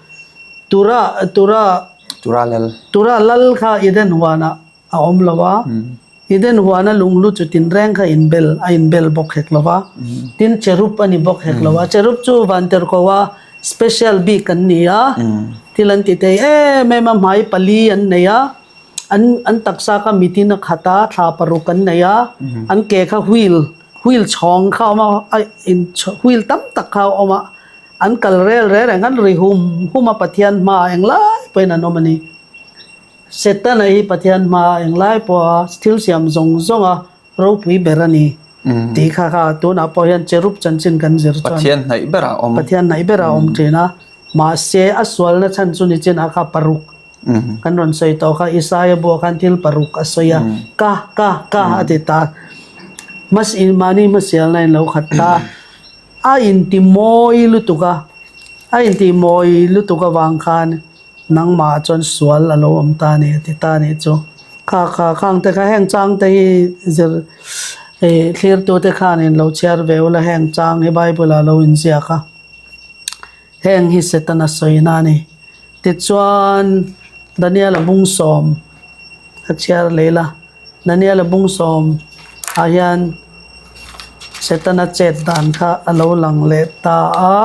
Tura tura Tura lal Tura lal kha Eden huanah a awm lo a, Eden huana lunghlu chu tinreng kha inbel a inbel bawk hek lo va, tin cherub a ni bawk hek lo a, cherub chu Vantirhkoa special bik an ni a, thil an ti thei em em a, hmai pali an nei a, an an taksa kha mitin a khat a, thla paruk an nei a, an ke kha wheel wheel chhawng kha a awm a, a in wheel tam tak kha a awm a, an kal rel rel reng khan ri hum hum a Pathian hmaah englai pawhin an awm a ni. Setana hi Pathian hmaa englai pawha thil siam zawng zawnga ropui ber a ni tih kha kha tunah pawh hian cherub chanchin kan zir chuan Pathian hnaih berah a awm. Pathian hnaih berah a awm thin a, mahse a sualna chhan chu nichinah kha paruk kan rawn sawi tawh kha Isaia buah khan thil paruk a sawi a, ka ka ka a ti ta. Hmas mahni hmasialna in lo khat ta a inti mawi lutuk a, a inti mawi lutuk avang khan Nangmah chuan sual a lo awm ta a ni a ti ta a nih chu. Kha kha khang te kha heng chang te hi zir ih thlirtu te khanin lo chhiar ve ula heng chang hi Bible ah lo inziak a. Heng hi Setana sawina a ni. Tichuan Daniel-a bungsawm a chhiar leh ila. Daniel-a bungsawm ah hian Setana chet dan kha a lo lang leh ta a.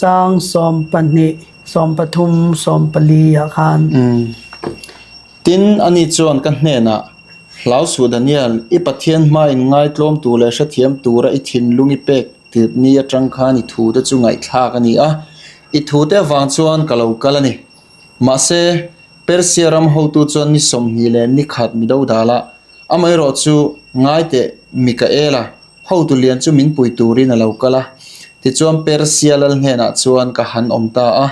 Chang 12, 13, 14 ah khan. Tin, ani chuan ka hnenah, Hlau suh Daniel, i Pathian hma in ngaitlawm tur leh hrethiam tura i thinlung i pek tirh ni atang khan i thute chu ngaihthlak a ni a, i thute avang chuan ka lo kal a ni. Mahse, Persia ram hotu chuan ni 20 leh ni khat mi dodal a, amaherawh chu ngaiteh Mikaela, Hotu lian chu min pui turin a lo kal a, tichuan Persia lal hnenah chuan ka han awm ta a.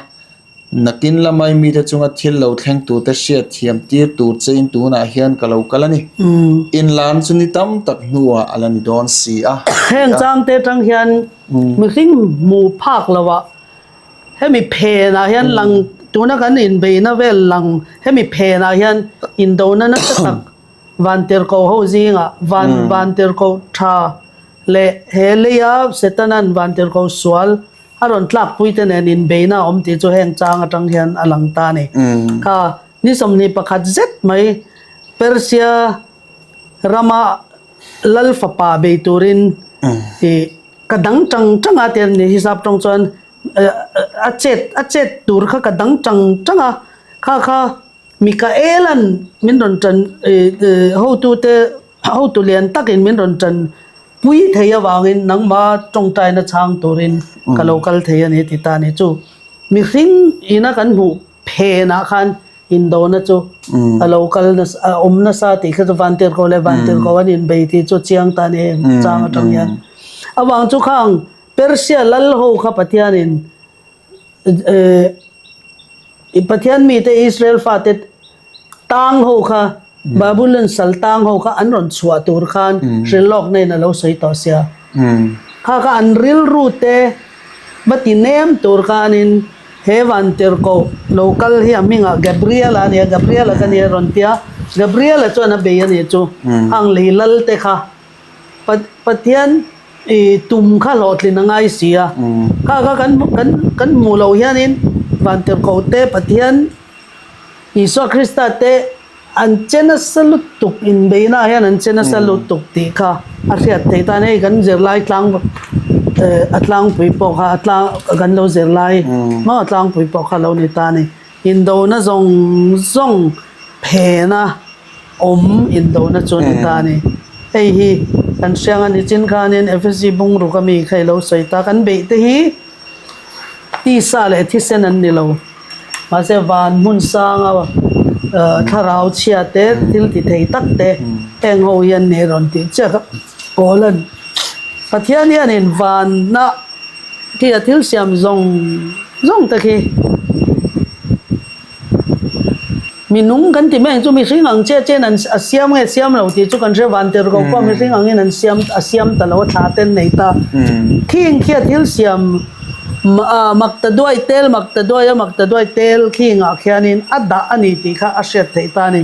Nakin lamai mite chunga thil lo thleng turte hriat thiam tir tur chein tunah hian ka lo kal a ni. Inlan chu ni tam tak hnuah a la ni dawn si a, a ti a. Heng changte atang hian mihring hmuh phak loah hemi phenah hian lang tuna kan inbeihna vel lang hemi phenah hian indona nasa tak Vantirhkoh ho zingah van vantirhkoh tha leh he leia Setanan vantirhkoh sual a rawn tlakpui te nen inbeihna a awm tih chu heng chang atang hian a lang ta a ni. Kha ni 21 zet mai Persia rama lal fapa bei turin ih ka dang tang tang a tia ni hisap tawng chuan a chet a chet tur kha ka dang tang tang a kha kha Mikaela'n min rawn ṭan hotute hotu lian takin min rawn ṭan pui thei avangin nangma tawngtaina chhang turin ka lo kal thei a ni ti ta a ni. Chu mihring ina kan hmuh phenah khan indona chu a lo kal nasa a awm nasa tih kha chu Vantirhkoh leh Vantirhkoh an inbei tih chu chiang ta a ni heng chang atang hian. Avang chu khang Persia lal ho kha Pathianin Pathian mite Israel fate tang ho kha Babylon sal tang ho kha an rawn chhuah tur khan hrilhlawkna in a lo sawi tawh sia. Kha kha an rilru te va ti nem tur khanin he vantirhkoh lo kal hi a hmingah Gabriel-a a ni a, Gabriel-a ka ni a rawn ti a, Gabriel-a chuan a bei a nih chu hang lei lal te kha Pathian i tum kha hlawhtlin a ngai si a, kha kha kan kan kan hmuh loh hianin vantirhkoh te Pathian Isua Krista te an che nasa lutuk inbeihna ah hian an che nasa lutuk tih kha a hriat theih tan hei kan zirlai tlang eh a tlangpui pawh kha a tlang kan lo zirlai maw a tlangpui pawh kha lo ni ta a ni indona zawng zawng phena awm indona chu a ni ta a ni. Hei hi kan hriang a ni chin khanin Efesi bungruk ami kha i lo sawi ta. Kan beih te hi tisa leh thisen an ni lo. Mahse van hmun sanga thlarau chhia te thil ti thei tak te heng ho hi an ni rawn tih chiah kha pawl a ni. Pathian hianin vanna khi a thil siam zawng zawng te khi Mi nung kan ti mai ang chu mihring ang chiah chiahin an a siam nge siam lo tih chu kan hre van tir ko pawh mihring angin an siam a siam ta lo a thla ten nei ta. Khing khi a thil siam mak ta duai tel mak ta duai a mak ta duai tel khingah khianin a dah a ni tih kha a hriat theih ta a ni.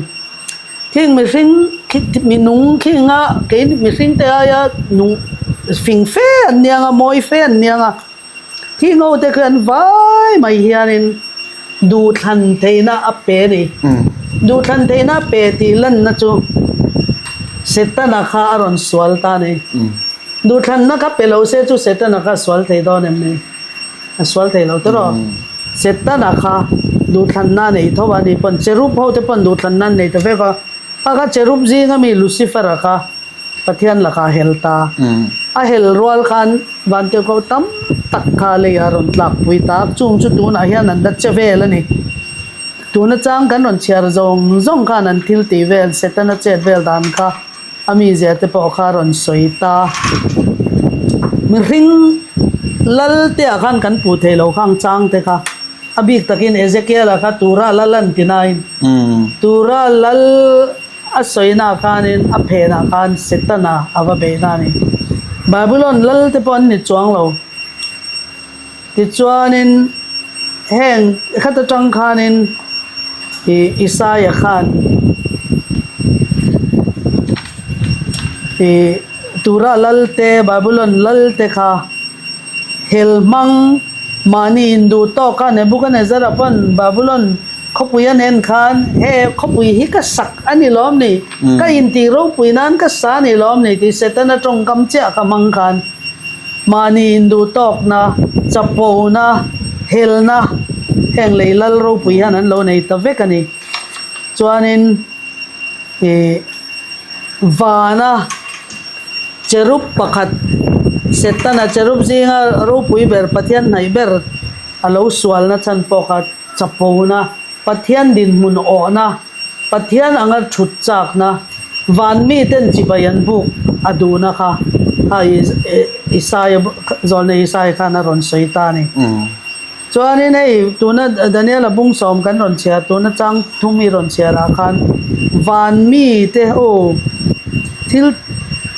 Khing mihring khi mi nung khinga kei mihring te aia nung fing fe an niang a mawi fe an niang a. Thi ngo te khi an vai mai hianin duhthlan theihna a pe a ni. Duhthlan theihna a pe tih lanna chu Setana kha a rawn sual ta a ni. Duhthlanna kha pe lo se chu Setana kha a sual thei dawn em ni? A sual thei lo tawh. Setana kha duhthlanna a nei tho a ni pawn cherub ho te pawn duhthlanna an nei ta vek a. Kha kha cherub zinga mi Lucifer-a kha Pathian lakah a hel ta. A hel rual khan Vantirhkoh tam tak kha leiah a rawn tlakpui ta. Chung chu tunah hian an la che vel a ni. Tuna chang kan rawn chhiar zawng zawng khan an thil tih vel, Setana chet vel dan kha a mizia te pawh kha a rawn sawi ta. Mihring lal te ah khan kan puh theih loh khang chang te kha a bik takin Ezekiel-a kha tura lal an ti nain tura lal A sawina khanin a phenah khan Setana a va beihna a ni. Babylon lal te pawh an ni chuang lo. Tichuanin heng khat atang khanin ih Isaia khan ih Tura lal te Babylon lal te kha Hel hmang mahni induh tawk a Nebuchadnezzar-a pawn Babylon khawpui a nen khan he khawpui hi ka sak a ni lawm ni, ka intih ropui nan ka sa a ni lawm ni tih Setana tawngkam chiah ka hmang khan mahni induh tawkna, chapona, helna heng lei lal ropui hian an lo nei ta vek a ni. Chuanin ih vana cherub pakhat Setana cherub zinga ropui ber Pathian hnaih ber a lo sualna chhan pawh kha chapona, Pathian dinhmun awhna, Pathian anga thut chakna, van miten chibai an buk a duhna kha kha Isaia zawlna Isaia khan a rawn sawi ta a ni. Chuanin hei tuna Daniela bungsawm kan rawn chhiar tuna chang thum i rawn chhiar ah khan van mi te aw thil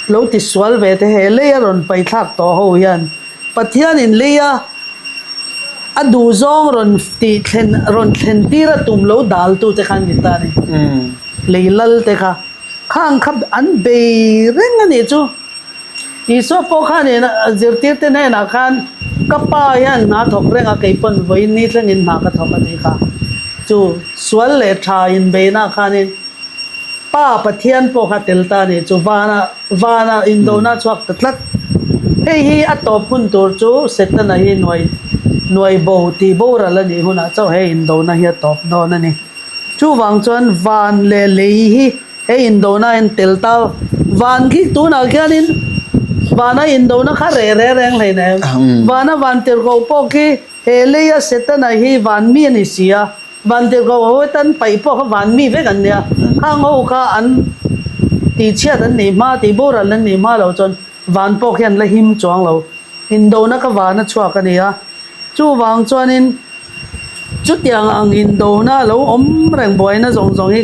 lo ti sual ve te he lei a rawn paih thlak tawh ho hian Pathianin lei a a duh zawng rawn tih thlen rawn thlen tir a tum lo dal tu te khan ni ta a ni lei lal te kha khang kha an bei reng a nih chu. Isua pawh khanin zirtirte hnenah khan, Ka Pa hian hna thawk reng a, kei pawn vawiin ni thlengin hna ka thawk a tih kha. Chu sual leh tha inbeihnaah khanin Pa Pathian pawh kha tel ta a ni. Chu vanah vanah indona a chhuak ta tlat. Hei hi a tawp hun tur chu Setana hi nuai nuai bo tih boral a nih hunah chauh he indona hi a tawp dawn a ni. Chuvang chuan van leh lei hi He indona a en tel ta. Van khi tunah khianin Vana indona kha reh reh reng hleinem. Vana vantirhkoh pawh khi he leia Setana hi van mi a ni si a, vantirhkoh ho tan paih pawh kha van mi vek an nia. Khang ho kha an tihchhiat an nih hma, tihboral an nih hma lo chuan van pawh khi an la him chuang lo. Indona kha vana chhuak a ni a. Chuvang chuanin chutiang ang indona lo awm reng buaina zawng zawng hi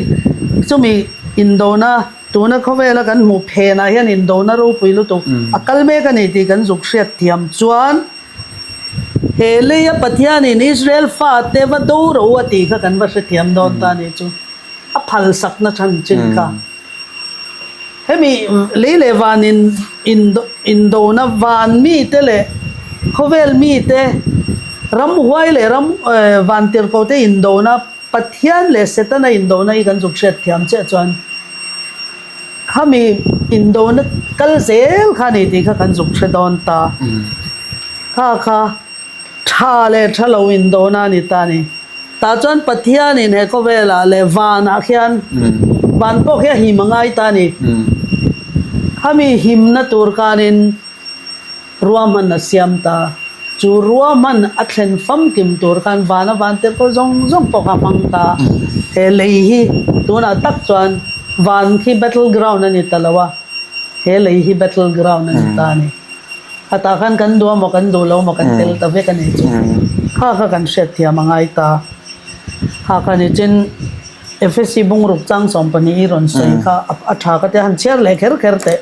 chumi indona tuna khawvela kan hmuh phenah hian indona ropui lutuk a kal mek a ni tih kan zuk hriat thiam chuan he leia Pathianin Israel fate va do ro a tih kha kan va hrethiam dawn ta a nih chu a phalsakna chhan chin kha. Hemi lei leh van in indona van mite leh khawvel mite ramhuai leh ram vantirhkoh te indona Pathian leh Setana indona hi kan zuk hriat thiam chiah chuan khami indona kal zel kha a ni tih kha kan zuk hre dawn ta. Kha kha tha leh tha lo indona a ni ta a ni. Tah chuan Pathianin he khawvelah leh vanah khian van pawh khi a him a ngai ta a ni. Khami himna tur khanin ruahman a siam ta. Chu ruahman a thlen famkim tur khan vana van tirh pawh zawng zawng pawh kha a hmang ta. He lei hi tunah tak chuan van khi battle ground a ni ta lo a, he lei hi battle ground a ni ta a ni. A tah khan kan duh amaw kan duh lo amaw kan tel ta vek a nih chu. Kha kha kan hriat thiam a ngai ta. Kha kha ni chin Efesi bungruk chang 12 i rawn sawi kha a tha ka tia han chhiar leh kher kher teh.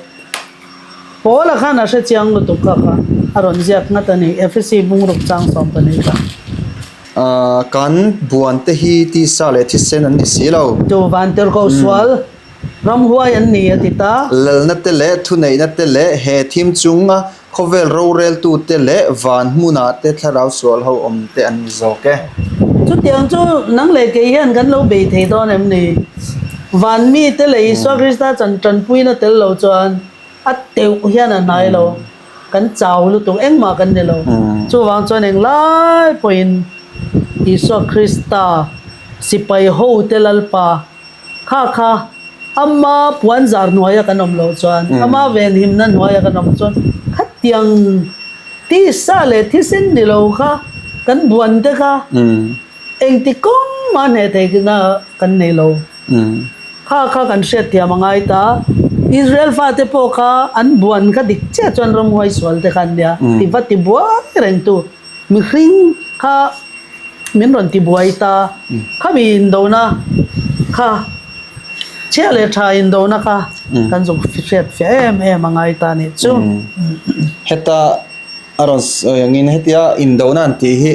Paula khan a hre chiang lutuk kha kha a rawn ziak ngat a ni Efesi bungruk chang 12 kha. Kan buan te hi tisa leh thisen an ni si lo. Chu Vantirhkoh sual Ramhuai an ni a ti ta. Lalna te leh thuneihna te leh he thim chunga khawvel roreltu te leh van hmunah te thlarau sual ho awm te an ni zawk e. Chutiang chu nang leh kei hian kan lo bei thei dawn em ni? Van mite leh Isua Krista chan tanpuina tel lo chuan a teuh hian a hnai lo. Kan chau lutuk engmah kan ni lo. Chuvang chuan englai pawhin Isua Krista sipai hote Lalpa Kha kha ama puan zar hnuaia kan awm loh chuan, ama venhimna hnuaia kan awm chuan khatiang tisa leh thisen ni lo kha kan buan te kha engti kawng mah hneh theihna kan nei lo. Kha kha kan hriatthiam a ngai ta. Israel fate pawh kha an buan kha dik chiah chuan ramhuai sual te kha an nia, ti va ti buai reng tu. Mihring kha min rawn ti buai ta, khami indona kha chhia leh tha indona kha kan zuk hriat fiah em em a ngai ta nih chu. Heta a rawn sawi angin hetia indona an tih hi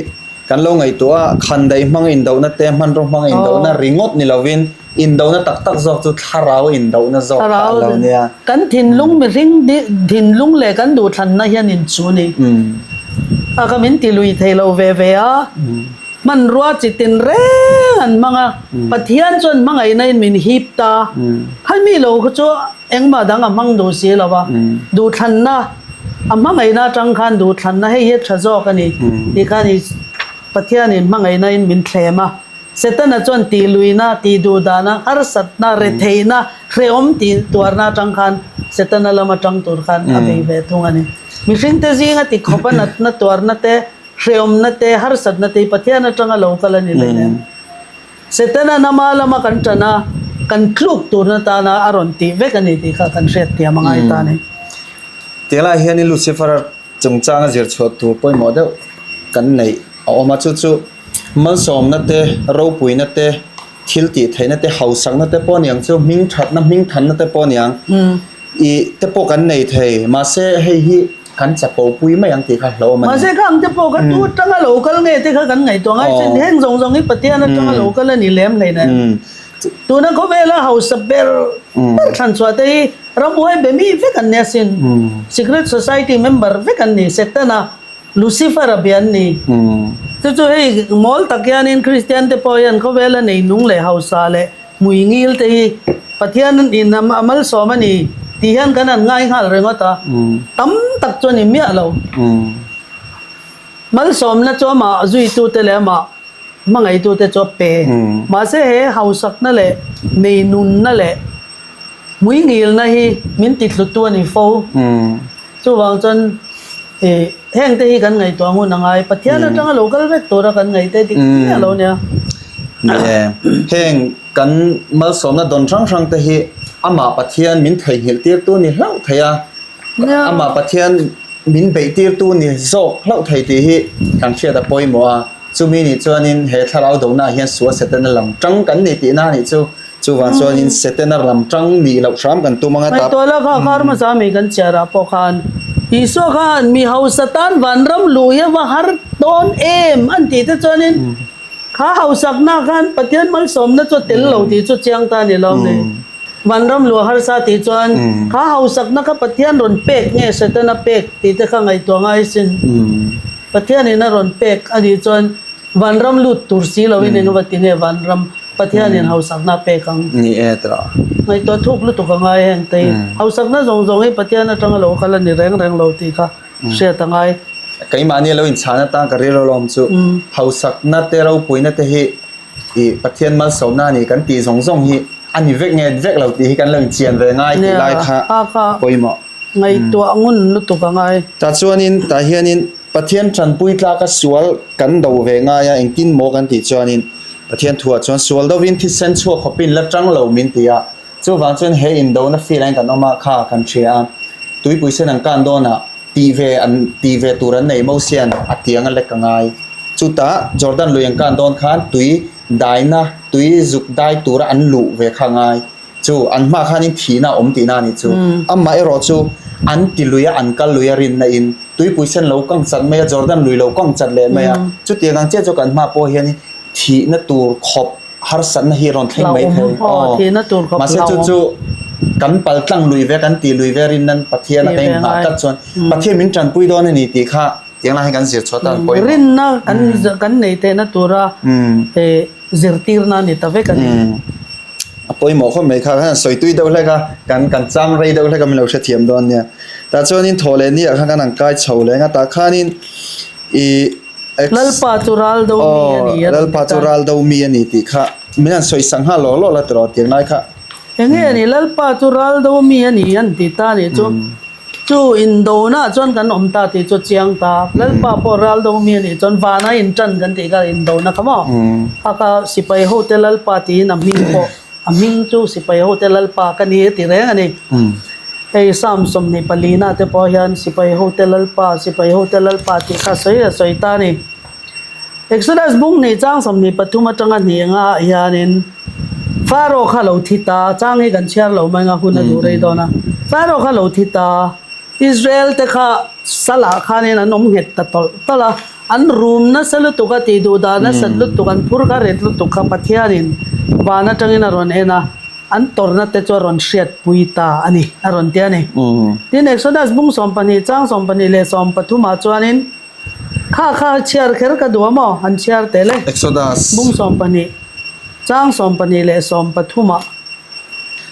kan lo ngaihtuah a, khandaih hmanga indona te, hmanraw hmanga indona ringawt ni lovin Indona tak tak zawk chu thlarau indona zawk kha a lo nia. Kan thinlung mihring thinlung leh kan duhthlanna hian inchu ni. A ka min ti lui thei lo ve ve a, hmanrua chi tin reng an hmang a, Pathian chuan hmangaihna in min hip ta. Khalmi lo kha chu engmah dang a hmang duh si lo a, duhthlanna a hmangaihna atang khan duhthlanna hei hi a tha zawk a ni tih khan Pathianin hmangaihna in min thlem a. Setana chuan tihluihna, tihduhdahna, harsatna, retheihna, hrehawm tih tuarna atang khan Setana lama tang tur khan a bei ve thung a ni. Mihringte zinga tikhawpa natna tuarna te, hrehawmna te, harsatna te hi Pathian atanga lo kal a ni leh em? Setana nama lama kan tan a, kan tluk turna tana a rawn tih vek a ni tih kha kan hriatthiam a ngai ta a ni. Tihlai hianin Lucifer-a Chungchanga zir chhuah tur pawimawh deuh kan neih a awm a, chu chu malsawmna te, ropuina te, thil tih theihna te, hausakna te pawh a niang chu, hming thatna, hming thanna te pawh a niang ih te pawh kan nei thei, mahse hei hi kan chapo pui mai ang tih kha hlauhawm a ni. Mahse kha ang te pawh kha tu atanga lo kal nge te kha kan ngaihtuah ngai chin, heng zawng zawng hi Pathian atanga lo kal a ni lem hleinem. Tuna khawvela hausa ber ber thlan chhuah te hi Ramhuai be mi vek an ni asin. Secret society member vek an ni, Setana, Lucifer-a bia an ni. Chu chu hei mawl tak hianin Kristian te pawh hian khawvela nei nung leh hausa leh hmui ngil te hi Pathian in a malsawm a ni tih hian kan han ngai nghal ringawt a, tam tak chu a ni miah lo. Malsawmna chu amah zuitute leh amah hmangaihtute chu a pe. Mahse he hausakna leh neinunna leh hmuingilna hi min tithlutu a ni fo. Chuvang chuan ih heng te hi kan ngaihtuah ngun a ngai. Pathian atanga lo kal vek tura kan ngaih te dik chiah lo nia. Ni e, heng kan malsawmna dawn hrang hrang te hi amah Pathian min theihnghilh tirtu ni hlauh thei a, amah Pathian min beih tirtu ni zawk hlauh thei tih hi kan hriat a pawimawh a. Chumi nih chuanin he thlarau donaah hian sual Setana lam tang kan ni tihna a nih chu. Chuvang chuanin Setana lam tang nih loh hram kan tum ang a. Ngaihtuah la kha kar hmasa mi kan chhiarah pawh khan Isua khan mi hausa tan vanram luh hi a va har dawn em an tih te chuanin kha hausakna khan Pathian malsawmna chu a tel lo tih chu chiang ta a ni lawm ni. Vanram luh a harsa tih chuan kha hausakna kha Pathian rawn pek nge Setana pek tih te kha ngaihtuah ngai sin. Pathianin a rawn pek a nih chuan Vanram lut tur si loin eng va ti nge Vanram Pathianin hausakna a pek ang? Ni e tawh. Ngaihtuah thuk lutuk a ngai heng te hi. Hausakna zawng zawng hi Pathian atanga lo kal a ni reng reng lo tih kha hriat a ngai. Keimahni lo inchhan atan ka rilru lawm chu hausakna te ropuina te hi I Pathian malsawmna a ni kan tih zawng zawng hi a ni vek nge vek lo tih hi kan lo inchian ve ngai tih lai kha pawimawh. Ngaihtuah ngun lutuk a ngai. Tah chuanin tah hianin Pathian tanpui tlaka sual kan do ve ngai a engtin maw kan tih chuanin Pathian thuah chuan sual dovin thisen chhuak khawpin la tang lo min ti a, chuvang chuan he indona field ah hian kan awm a kha kan hria a, tuipui sen an kan dawnah Tih ve an tih ve tur an nei Mosian a tiang a lek a ngai. Chutah Jordan lui an kan dawn khan tui daina, tui zuk dai tura an luh ve kha a ngai. Chu an hma khanin thihna a awm tihna a nih chu. Amah erawh chu an ti lui a, an kal lui a rinna in tuipui sen lo kang chat mai a, Jordan lui lo kang chat leh mai a. Chutiang ang chiah chu kan hma pawh hianin thihna tur khawp harsatna hi a rawn thleng mai thei. Aw, mahse chu chu kan pal tlang lui ve, kan tih lui ve rin nan Pathian a kan inhah tlat chuan Pathian min tanpui dawn a ni tih kha tiang lai hian kan zir chhuah tan pawimawh. Rinna kan kan nei theihna tura zirtirna a ni ta vek a ni. A pawimawh khawp mai kha, kan sawi tui deuh hlek a, kan kan chang rei deuh hlek a min lo hrethiam dawn nia. Tah chuanin thawh leh ni ah khan kan han kai chho leh ang a, tah khanin ih Lalpa chu ral do mi a ni a Lalpa chu ral do mi a ni tih kha min han sawi sak nghal lawk lawk la tiraw tiang lai kha. Enge a ni Lalpa chu ral do mi a ni an ti ta nih chu chu indona ah chuan kan awm ta tih chu chiang ta Lalpa pawh ral do mi a nih chuan vana intan kan tih kha indona kha maw a kha sipai ho te Lalpa tiin a hming pawh A hming chu sipai hote Lalpa ka ni a ti reng a ni. Hei Psalm 24 na te pawh hian sipai hote Lalpa, sipai hote Lalpa tih kha sawi a sawi ta a ni. Exodus bung hnih chang 23 atanga hnih nga ah hianin Pharaoh kha lo thi ta, chang hi kan chhiar lo mai nga hun a duh rei dawn a. Pharaoh kha lo thi ta. Israel te kha salah khanin an awm nghet ta tawlh tawlh a, an rum nasa lutuk a tih duh dah nasat lutuk, an phur kha ret lutuk kha Pathianin van atangin a rawn en a, an tawrhna te chu a rawn hriatpui ta a ni, a rawn ti a ni. Tin, Exodus bung 12 chang 12 leh 13 ah chuanin kha kha chhiar kher ka duh a maw? Han chhiar tel e. Exodus. Bung 12 chang 12 leh 13 ah.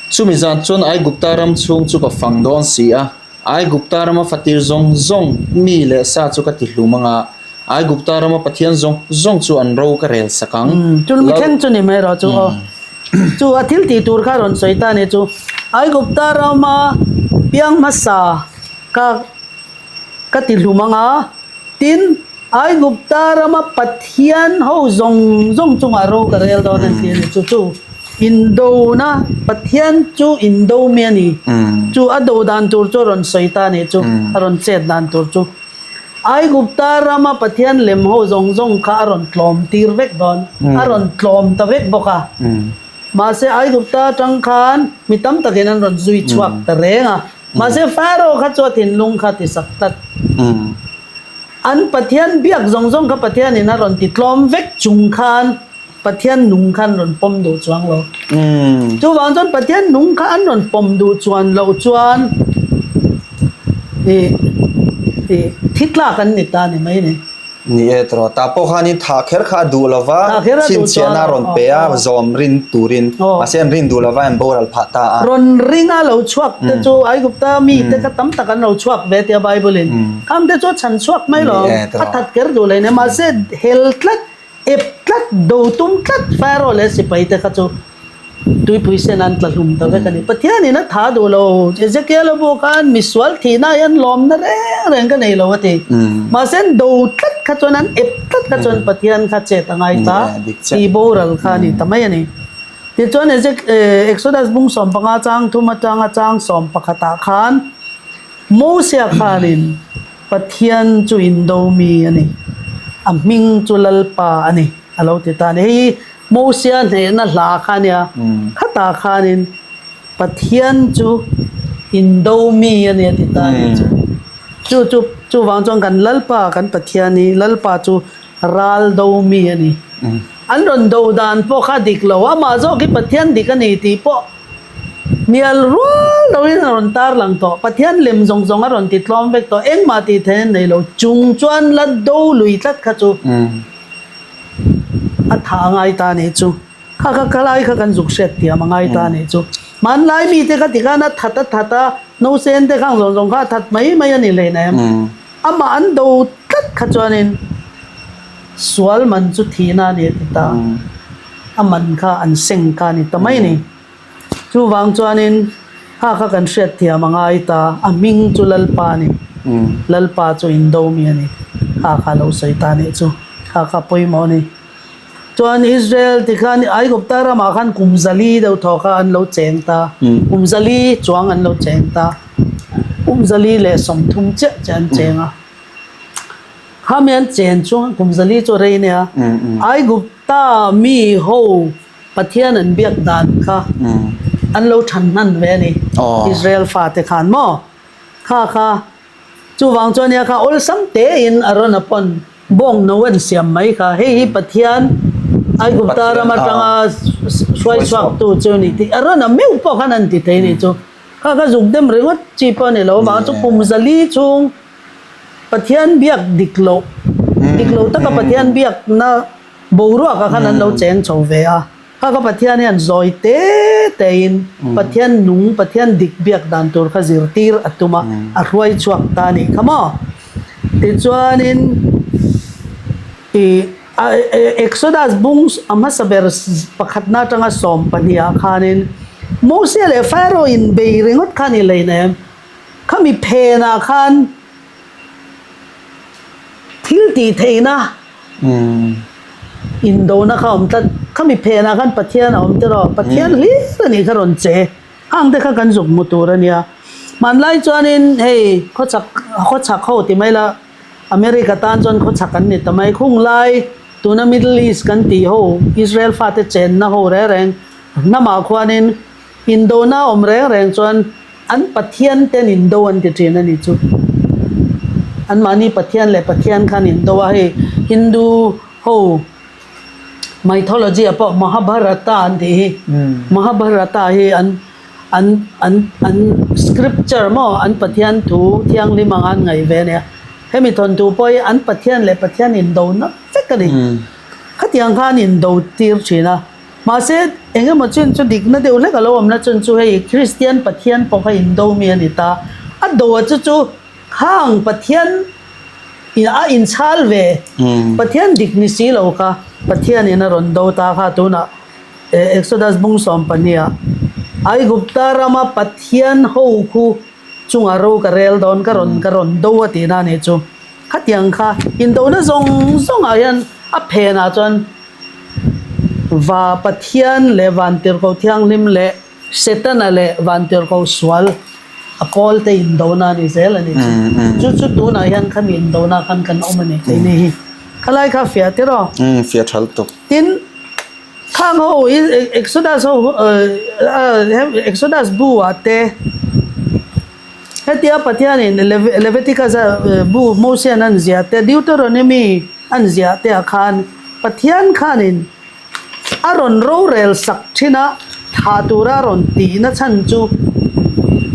Chumi zan chuan Aigupta ram chhung chu ka fang dawn si a, Aigupta rama fatir zawng zawng mi leh sa chu ka ti hlum ang a, Aigupta rama pathian zawng zawng chu an ro ka rel sak ang. Chu mi thleng chu ni mai rawh chu aw. Chu a thil tih tur kha rawn sawi ta a ni chu. Aigupta rama piang hmasa ka ka ti hlum ang a, tin, Aigupta rama Pathian ho zawng zawng chungah ro ka rel dawn an ti a ni. Chu chu indona, Pathian chu indo mi a ni. Chu a do dan tur chu a rawn sawi ta a nih chu, a rawn chet dan tur chu. Aigupta rama Pathian lem ho zawng zawng kha a rawn tlawm tir vek dawn, a rawn tlawm ta vek bawk a. Mahse Aigupta atang khan mi tam takin an rawn zui chhuak ta reng a. Mahse Pharaoh kha chu a thinlung kha ti sak tlat. An Pathian biak zawng zawng kha Pathianin a rawn ti tlawm vek chung khan Pathian nung kha an rawn pawm duh chuang lo. Chuvang chuan Pathian nung kha an rawn pawm duh chuan loh chuan ih ih thi tlak an ni ta ni mai ni. Ni e tawh, tah pawh khanin thah kher kha a duh lo va, chhinchhiahna a rawn pe a, zawm rin turin, mahse an rin duh lo va, an boral phah ta a. Rawn ringa lo chhuak te chu Aigupta mi te kha tam tak an lo chhuak ve tia Bible in, khang te chu a chhan chhuak mai lo, a that kher duh leh nia, mahse hel tlat, ep tlat, do tum tlat Pharaoh leh sipai te kha chu. Tuipui sen an tla hlum ta vek a ni. Pathianin a tha duh lo. Ezekiel-a bu khan misual thihna hi an lawmna reng reng ka nei lo a ti. Mahse an do tlat kha chuan an ep tlat kha chuan Pathian kha chet a ngai ta tih boral kha a ni ta mai a ni. Tichuan Exodus bung 15 chang thum atanga chang 11 ah khan Mosia khanin Pathian chu indo mi a ni, a hming chu Lalpa a ni a lo ti ta a ni. Hei hi Mosia hnehna hla kha a nia, khatah khanin Pathian chu indo mi a ni a ti ta a ni chu. Chu chu chuvang chuan kan Lalpa kan Pathian hi Lalpa chu ral do mi a ni. An rawn do dan pawh kha dik lo, amah zawk hi Pathian dik a ni tih pawh Hnial rual loin a rawn tarlang tawh. Pathian lem zawng zawng a rawn ti tlawm vek tawh. Engmah tih theih an nei lo. Chung chuan la do lui tlat kha chu a tha a ngai ta nih chu. Kha kha khalai kha kan zuk hriat thiam a ngai ta nih chu. Hmanlai mite kha tikhan a that a that a, nausen te khang zawng zawng kha a that mai mai a ni hleinem. Amah an do tlat kha chuanin sual man chu thihna a ni a ti ta. A man kha an seng kha a ni ta mai a ni. Chuvang chuanin kha kha kan hriat thiam a ngai ta, a hming chu Lalpa a ni. Lalpa chu indo mi a ni. Kha kha lo sawi ta nih chu. Kha kha pawimawh a ni. Chuan Israel ti khan Aigupta ramah khan kum zali deuh thaw kha an lo cheng ta. Kum zali chuang an lo cheng ta. Kum 130 chiah chiah an cheng a. Khami an chen chuan kum zali chu a rei nia. Aigupta mi ho Pathian an biak dan kha an lo than hnan ve a ni. Israel fate khan maw? Kha kha chuvang chuan nia kha awlsam tein a rawn a pawn bawng no an siam mai kha. Hei hi Pathian Aigupta ram atanga hruai chhuaktu chu a ni tih a rawn a meuh pawh khan an ti thei a nih chu. Kha kha zuk dem ringawt chi pawh a ni lo avang chu kum 400 chhung Pathian biak dik loh, dik lo taka Pathian biakna Boruak ah khan an lo cheng chho ve a, kha ka Pathian hian zawi te te in Pathian nung, Pathian dik biak dan tur kha zirtir a tum a, a hruai chhuak ta a nih kha maw? Tichuanin ih Exodus bung a hmasa ber pakhatna atanga 12 ah khanin Mosia leh Pharaoh in bei ringawt kha a ni hleinem, khami phenah khan Thil tih theihna indona kha a awm tlat. Khami phenah khan Pathian a awm tiraw? Pathian hlir a nih kha rawn che. Hang te kha kan zuk hmu tur a nia. Hmanlai chuanin hei khawchhak khawchhak ho ti mai la America tan chuan khawchhak an ni ta mai. Khung lai tuna Middle East kan tih ho Israel fate chenna ho reng reng hnamah khuanin indona a awm reng reng chuan An Pathian ten indo an ti thin a ni chu. Anmahni Pathian leh Pathian khan indo a, hei Hindu ho mythology ah pawh Mahabharata an tih hi. Mahabharata hi an an an an scripture maw an Pathian thu thianghlim anga an ngaih ve a nia. Hemi thawnthu pawh hi an Pathian leh Pathian indo na vek a ni. Khatiang khan indo tir thin a. Mahse, eng emaw chin chu dikna deuh hlek a lo awmna chun chu hei Kristian Pathian pawh kha indo mi a ni ta. A do a chu chu khang Pathian a inchhal ve, Pathian dik ni si lo kha Pathianin a rawn do ta kha tunah Exodus bung 12 ah Aigupta rama Pathian ho khu chungah ro ka rel dawn ka rawn ka rawn do a tihna a nih chu. Khatiang kha indona zawng zawngah hian a phenah chuan Va Pathian leh Vantirhkoh Thianghlim leh Setana leh Vantirhkoh Sual a pawl te indona a ni zel a ni chu. Chu chu tunah hian khami indona khan kan awm a ni tih ni hi. Khalai kha fiah tir aw. Umm fiah tha lutuk. Tin, khang ho Exodus ho Exodus bu ah te hetia Pathianin Leviticus bu Mosian an ziah te Deuteronomy An ziah te ah khan Pathian khanin a rawn rorel sak thin a, thah tura a rawn tihna chhan chu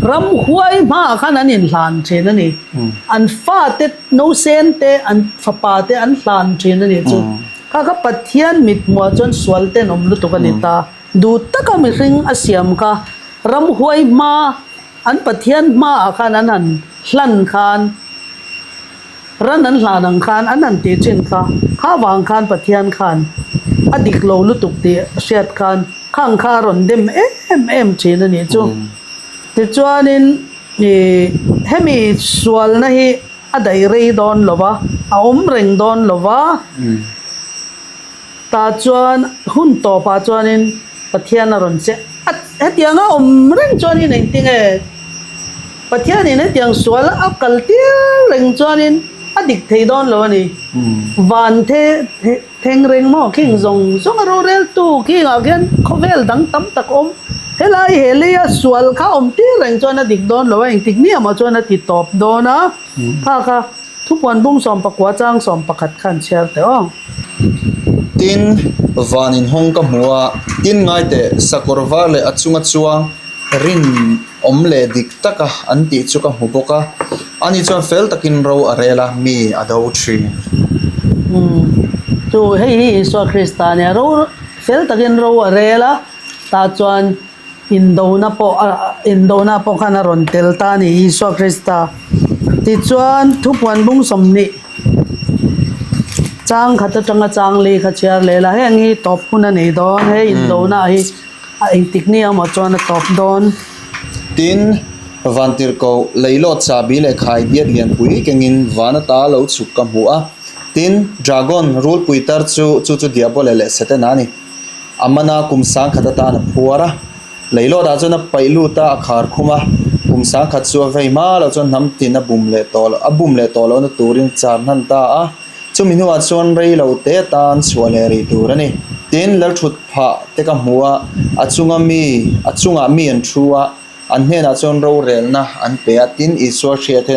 ramhuai hmaah khan an inhlan thin a ni. An fate nausen te, an fapa te an hlan thin a nih chu. Kha kha Pathian mithmuah chuan sual tenawm lutuk a ni ta. Duh taka mihring a siam kha ramhuai hma An Pathian hmaah khan an han hlan khan, ran an hlan ang khan an han tih thin kha, kha vang khan Pathian khan a dik lo lutuk tih hriat khan. Khang kha a rawn dem em em thin a nih chu. Tichuanin ih hemi sualna hi a daih rei dawn lo va, a awm reng dawn lo va, tah chuan hun tawpah chuanin Pathian a rawn che a, hetianga awm reng chuanin engtinge Pathianin hetiang sual a kal tir reng chuanin a dik thei dawn lo a ni. Van the Theng reng maw khing zawng zawng a roreltu khingah khian khawvel dang tam tak awm. Helai he leia sual kha awm tir reng chuan a dik dawn lo a, engtik niamah chuan a ti tawp dawn a. Kha kha thupuan bung 19 chang 11 khan chhiar teh aw. Tin, van inhawng ka hmu a, tin ngai teh, sakawr var leh a chunga chuang rinawm leh dik taka an tih chu ka hmu bawk a, ani chuan fel takin ro a rel a, mi a do thin. Umm, chu hei hi Isua Krista nia, ro fel takin ro a rel a, tah chuan indona pawh a indona pawh khan a rawn tel ta a ni Isua Krista. Tichuan thupuan bung 20 chang khat atanga chang li kha chhiar leh la, heng hi tawp hun a nei dawn, he indona hi. A engtik ni emaw chuan a tawp dawn. Tin, Vantirhkoh leilawt chahbi leh khai diat lianpui kengin van ata lo chhuk ka hmu a. Tin, Dragon, rulpui tar chu, chu chu Diabole leh Setana a ni. A mana kum sangkhat atan a phuar a. Leilawtah chuan a paih lut a, a khar khum a. Kum sangkhat chu a vei hma loh chuan hnam tin a bum leh tawh loh, a bum leh tawh lohna turin char hnan ta a. Chumi hnuah chuan rei lo te atan chhuah leh rih tur a ni. Tin, Lalthut phah te ka hmu a, a chunga mi, a chungah mi an thu a, an hnenah chuan rorelna an pe a. Tin, Isua hriat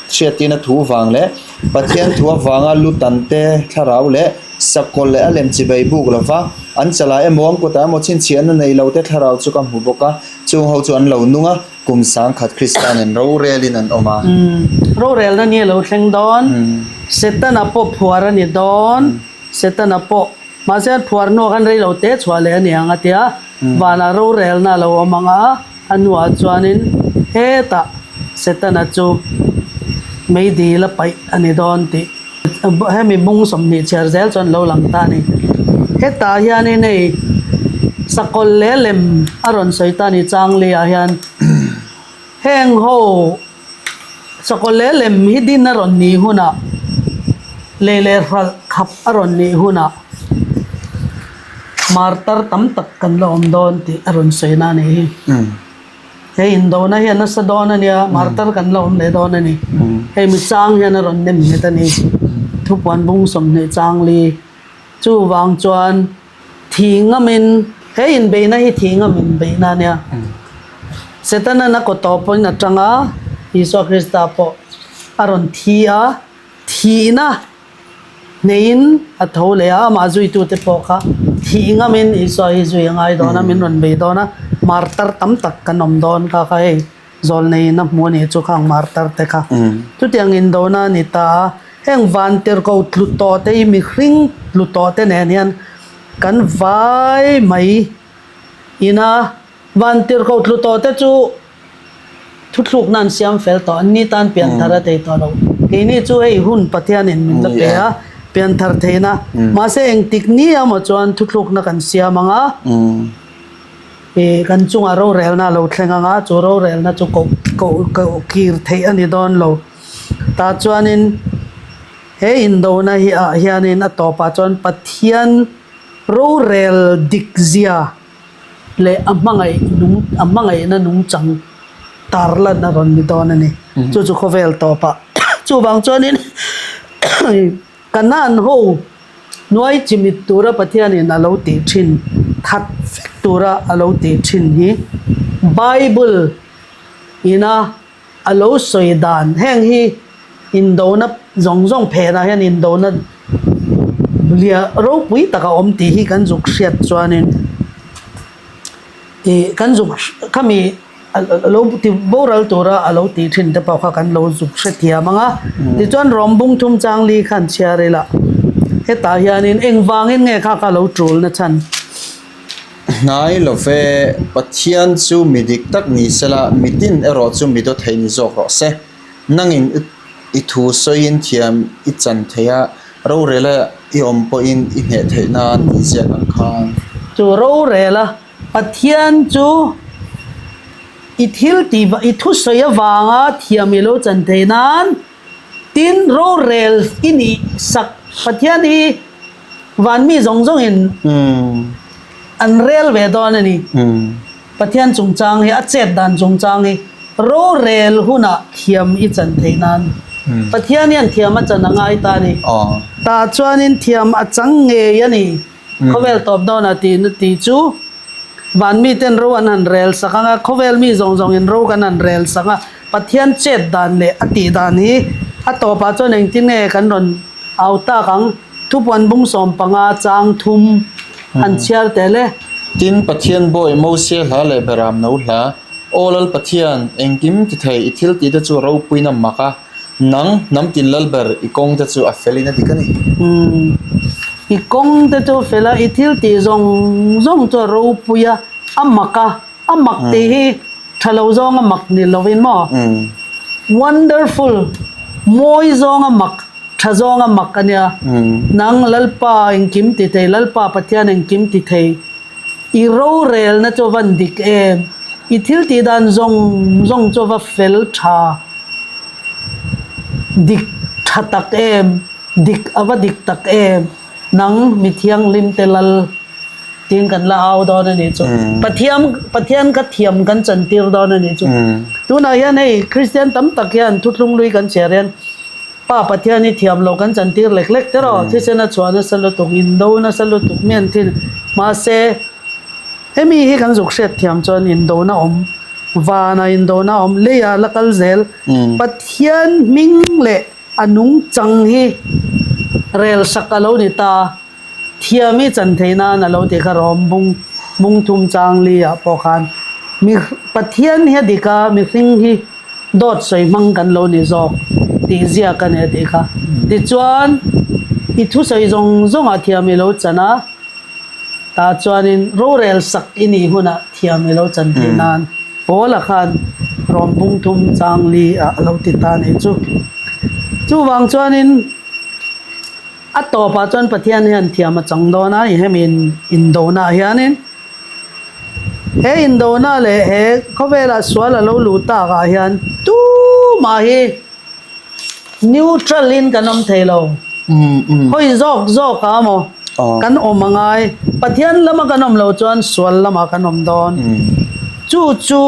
hriatin a thu vang leh Pathian thu avanga lutan te thlarau leh sakawlh leh a lem chibei buk lo va, an chalai emaw an kutah emaw chhinchhiahna nei lo te thlarau chu ka hmu bawk a, chung ho chu an lo nung a. Kum sangkhat Krista nen rorelin an awm a. Rorelna ni a lo thleng dawn. Setana pawh phuar a ni dawn. Setana pawh, mahse an phuar hnuah khan rei lo te chhuah leh a ni ang a tia. Vanah rorelna a lo awm ang a, a hnuah chuanin hetah Setana chu meidil a paih a ni dawn tih hemi bung 20 chhiar zel chuan lo lang ta a ni. Hetah hianin hei sakawlh leh lem a rawn sawi ta a ni Changli ah hian heng ho sakawlh leh lem hi din a rawn nih hunah lei leh hralh khap a rawn nih hunah martar tam tak kan la awm dawn tih a rawn sawi na a nih hi. Hei indona hi a nasa dawn a nia, martar kan la awm leh dawn a ni. Hei mi chang hian a rawn nem nghet a ni. Thupuan bung 20 chang li. Chuvang chuan thih ngamin, he inbeihna hi thih ngam inbeihna a nia. Setana'n a kaw tawpin a tang a, Isua Krista pawh a rawn thi a, thihna Hneiin a tho leh a, amah zuitute pawh kha thih ngamin Isua hi zui a ngai dawn a, min rawn bei dawn a, martar tam tak kan awm dawn kha kha hei zawlneiin a hmu a nih chu khang martar te kha. Chutiang indona a ni ta a, heng vantirhko tlu tawh te hi mihring tlu tawh te nen hian kan vai mai ina vantirhko tlu tawh te chu Thuthlukna an siam fel tawh, an ni tan pianthar a thei tawh lo. Keini chu hei hun Pathianin min la pe a, pianthar theihna. Mahse engtik ni emaw chuan thuthlukna kan siam ang a, ih kan chungah rorelna a lo thleng ang a, chu rorelna chu koh koh koh kir theih a ni dawn lo. Tah chuanin he indona hi ah hianin a tawpah chuan Pathian rorel dikzia leh a hmangaih nung a hmangaihna nungchang tarlan a rawn ni dawn a ni. Chu chu khawvel tawpah chuvang chuanin Kanaan ho hnuai chimit tura Pathianin a lo tih thin, that vek tura a lo tih thin hi Bible ina a lo sawi dan heng hi indona zawng zawng phenah hian indona lia ropui tak a awm tih hi kan zuk hriat chuanin ih kan zuk khami lo ti boral tura a lo tih thin te pawh kha kan lo zuk hrethiam ang a tichuan rawng bung thum chang li khan chhiar ila hetah hianin engvangin nge kha kha lo tul na chhan. Hnai lo ve, Pathian chu mi dik tak ni sela, mi tin erawh chu mi dawt thei ni zawk rawh se. Nangin i thu sawiin thiam i chan thei a, rorela i awm pawhin i hneh theih nan tih ziak ang khan. Chu rorel a, Pathian chu i thil tih i thusawi avanga thiam i lo chan theih nan tin rorel i nih sak Pathian hi van mi zawng zawngin an rel ve dawn a ni. Pathian chungchang hi a chet dan chungchang hi rorel hunah thiam i chan theih nan Pathian hian thiam a chan a ngai ta a ni. Tah chuanin thiam a chang ngei a ni. Khawvel tawp dawnah tih tih chu van miten ro an han rel sak ang a, khawvel mi zawng zawngin ro kan han rel sak a, Pathian chet dan leh a tih dan hi a tawpah chuan engtin nge kan rawn au tak ang? Thupuan bung 15 chang thum han chhiar tel e. Tin, Pathian bawi Mosia hla leh Beram no hla, Aw Lal Pathian, engkim ti thei i thil tihte chu ropuina mak a, Nang, hnam tin lal ber, i kawng te chu a fel in a dik a ni. Umm, i kawng te chu a fel a, i thil tih zawng zawng chu a ropui a, a mak a, a mak tih hi tha lo zawng a mak ni lovin maw? Wonderful, mawi zawng a mak, tha zawng a mak a nia. Nang Lalpa engkim ti thei, Lalpa Pathian engkim ti thei, i rorelna chu a van dik em? I thil tih dan zawng zawng chu a va fel tha. Dik tha tak em? Dik a va dik tak em? Nang mi thianghlim te lal tiin kan la au dawn a nih chu. Pathiam Pathian kha thiam kan chantir dawn a nih chu. Tunah hian hei Kristian tam tak hian thuthlung lui kan chhiar hian Pa Pathian hi thiam loh kan chantir lek lek te rawh. Thisen a chhuah nasa lutuk, indo nasa lutuk mi an thin. Mahse hemi hi kan zuk hriat thiam chuan indona awm. Vana indona awm leia la kal zel. Pathian hming leh a nungchang hi rel sak a lo ni ta. Thiam hi chan theih nan a lo ti kha rawm bung bung thum chang li ah pawh khan mi Pathian hi a dik a, mihring hi dawt sawi hmang kan lo ni zawk tih ziak a ni a tih kha. Tichuan i thusawi zawng zawng ah thiam i lo chan a. Tah chuanin rorel sak i nih hunah thiam i lo chan theih nan Paula khan rawn bung thum chang li ah a lo ti ta a nih chu. Chuvang chuanin a tawpah chuan Pathian hian thiam a chang dawn a, hemi indona ah hianin he indona leh he khawvelah sual a lo luh tak ah hian tumah hi Neutral in kan awm thei lo. Hawi zawk zawk a maw kan awm a ngai. Pathian lama kan awm lo chuan sual lamah kan awm dawn. Chu chu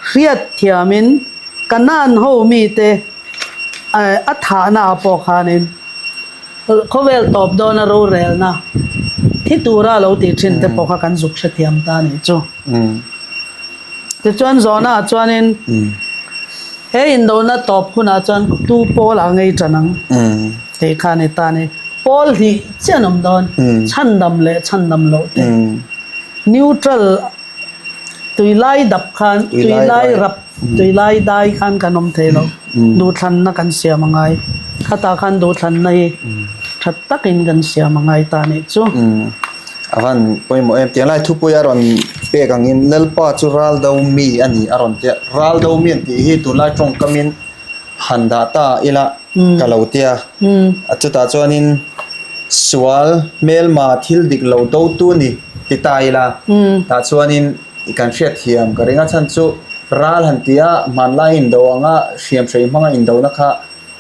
hriat thiamin Kanaan ho mite a thahna ah pawh khanin khawvel tawp dawna rorelna thi tura lo tih thin te pawh kha kan zuk hrethiam ta a nih chu. Tichuan zawhna ah chuanin He indona tawp hunah chuan tu pawl ah ngei tan ang tih kha a ni ta a ni. Pawl hnih chiah an awm dawn, chhandam leh chhandam loh te. Neutral tuilai dap khan, tuilai rap, tuilai dai khan kan awm thei lo. Duhthlanna kan siam a ngai. Khatah khan duhthlanna hi tha takin kan siam a ngai ta a nih chu. A van pawimawh em? Tianglai thupui a rawn pek angin Lalpa chu ral do mi a ni a rawn tia. Ral do mi an tih hi tunlai tawngkamin han dah ta ila ka lo tia. Chutah chuanin sual hmelma thil dik lo dotu ni ti ta ila tah chuanin kan hriatthiam ka ring a chhan chu ral han tia hmanlai indo anga hriamhrei hmanga indona kha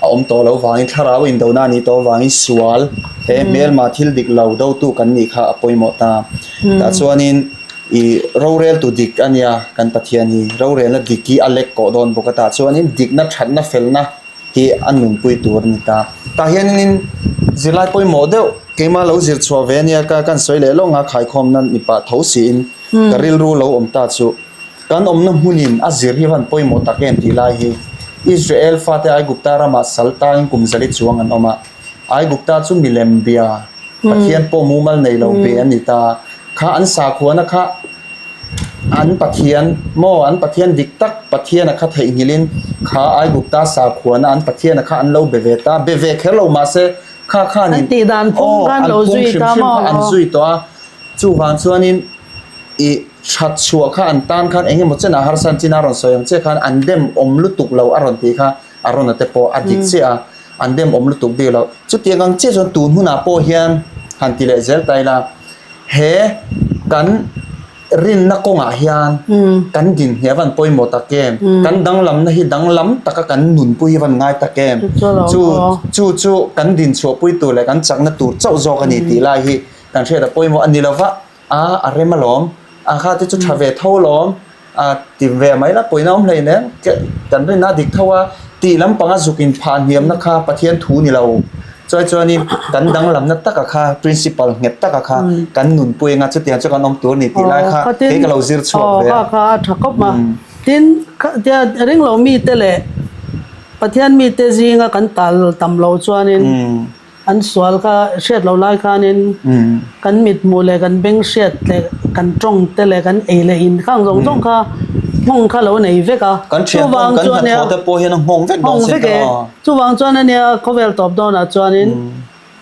a awm tawh loh vangin thlarau indona a nih tawh avangin sual he hmelma thil dik lo dotu kan nih kha a pawimawh ta. Tah chuanin ih roreltu dik a nia kan Pathian hi rorelna dik hi a lek kawh dawn bawk a tah chuanin dikna thatna felna hi a nunpui tur a ni ta. Tah hianin zirlai pawimawh deuh keimah lo zir chhuah ve a nia ka kan sawi leh lawk ang a khaikhawmna ni pah tho siin ka rilru lo awm ta chu. Kan awmna hmunin a zir hi van pawimawh tak em tih lai hi Israel fate Aigupta ramah sal tangin kum zali chuang an awm a. Aigupta chu milem bia, Pathian pawh mumal nei lo be an ni ta. Kha an sakhuana kha an Pathian maw an Pathian dik tak Pathiana kha theihnghilhin kha Aigupta sakhuana an Pathiana kha an lo be ve ta. Be ve kher lo mahse kha khanin aw an phung hrim hrim kha an zui tawh a. Chuvang chuanin I that chhuah kha an tan khan eng emaw chenah harsa an chin a rawn sawi ang che khan an dem awm lutuk lo a rawn tih kha a rawn ate pawh a dik chiah a, an dem awm lutuk bik lo. Chutiang ang chiah chuan tun hunah pawh hian han ti leh zel ta ila. He kan rinna kawngah hian kan dinhniah van pawimawh tak em? Kan danglamna hi danglam taka kan nunpui hi van ngai tak em? Chu chu chu kan dinchhuahpui tur leh kan chakna tur chauh zawk a ni tih lai hi kan hriat a pawimawh a ni lo va, a a rem alawm, a kha te chu tha ve tho alawm, a ti ve mai la pawina awm hlei nen kan rinna a dik tho a tih lampanga zuk in phah hniamna kha Pathian thu ni lo chuai chuanin kan danglamna taka kha principle nghet taka kha kan nunpui anga chutiang chu kan awm tur a ni tih lai kha kei ka lo zir chhuak ve a. Aw kha kha a tha khawp a tin ringlo mite leh Pathian mite zinga kan tal tam lo chuanin An sual kha hriat lo lai khanin kan mithmuh leh kan beng hriat leh kan tawng te leh kan ei leh in khang zawng zawng kha nghawng kha lo nei vek a. Kan thian pawh kan hnathawh te pawh hian a nghawng vek dawn sin ta. Chuvang chuan ania khawvel tawp dawnah chuanin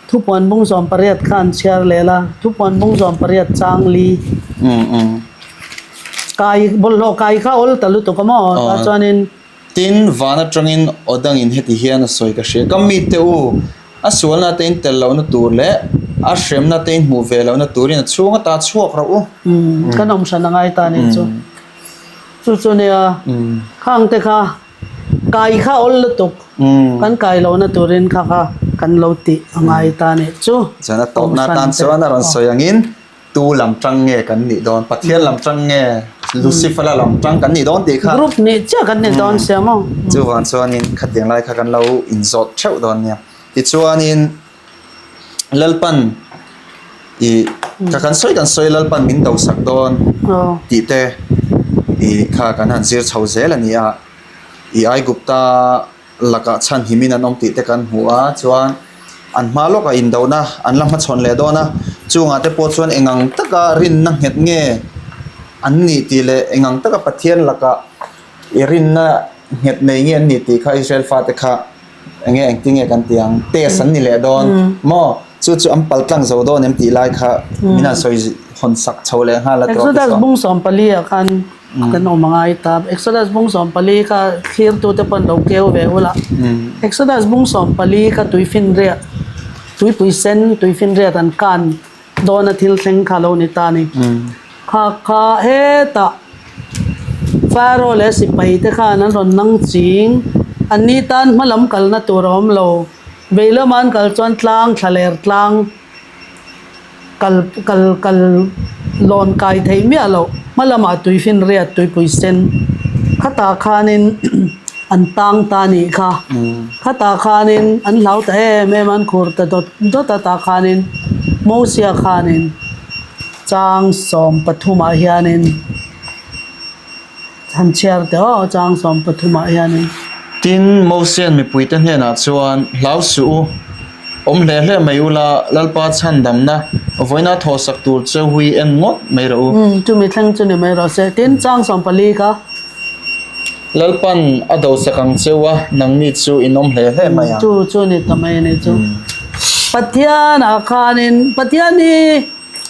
thupuan bung 18 kha an chhiar leh la, thupuan bung 18 chang li kai bawlhhlawh kai kha awl ta lutuk a maw tah chuanin. Tin, van atangin aw dangin heti hian a sawi ka hria, Ka mite u, a sualna te in tel lohna tur leh a hremna te in hmuh ve lohna turin a chhung ata chhuak rawh u. Kan awm hran a ngai ta nih chu. Chu chu nia, khang te kha kai kha awl lutuk, kan kai lohna turin kha kha kan lo tih a ngai ta nih chu. Chuan a tawpna atan chuan a rawn sawi angin, Tu lam tang nge kan nih dawn? Pathian lam tang nge Lucifer-a lam tang kan nih dawn tih kha. Group nih chiah kan ni dawn sia maw? Chuvang chuanin khatiang lai kha kan lo inzawt theuh dawn nia. Tichuanin Lalpan ih ka kan sawi kan sawi Lalpan min dosak dawn tih te ih kha kan han zir chho zel a ni a. Ih Aigupta lakah chhan himin an awm tih te kan hmu a, chuan an hma lawkah indona an la hmachhawn leh dawn a, chungah te pawh chuan engang taka rinna nghet nge an nih tih leh engang taka Pathian lakah i rinna nghet nei nge an nih tih kha Israel fate kha enge engtin nge kan tih ang test an ni leh dawn maw chu chu an pal tlang zo dawn em tih lai kha min han sawi hawn sak chho leh nghal a Exodus bung 14 ah khan Kan awm a ngai ta. Exodus bung 14 kha thlirtute pawh an lo keu ve ul a. Exodus bung 14 kha tuifinriat, tuipui sen tuifinriat an kan dawna thil thleng kha lo ni ta a ni. Kha kha hetah Pharaoh leh sipai te khan an rawn nang ching. Anni tan hma lam kalna tur a awm lo. Vei lama an kal chuan tlang thlaler tlang. Kal kal kal lawn kai theih miah loh hma lamah tuifinriat tuipui sen khatah khanin an tang ta a nih kha khatah khanin an hlau ta em em a an khur ta dawt dawt a tah khanin Mosia khanin chang 13 ah hianin. Han chhiar teh aw, chang 13 ah hianin. Tin, Mosia'n mipuite hnenah chuan, Hlau suh u, awm hle hle mai ula, Lalpa chhandamna vawiina thawhsak tur che hui en ngawt mai rawh u. Umm, chumi thleng chu ni mai rawh se. Tin, chang 14 kha. Lalpa'n a dosak ang cheu a, nangni chu in awm hle hle mai ang. Chu chu ni ta mai a ni chu. Pathianah khanin, Pathian hi.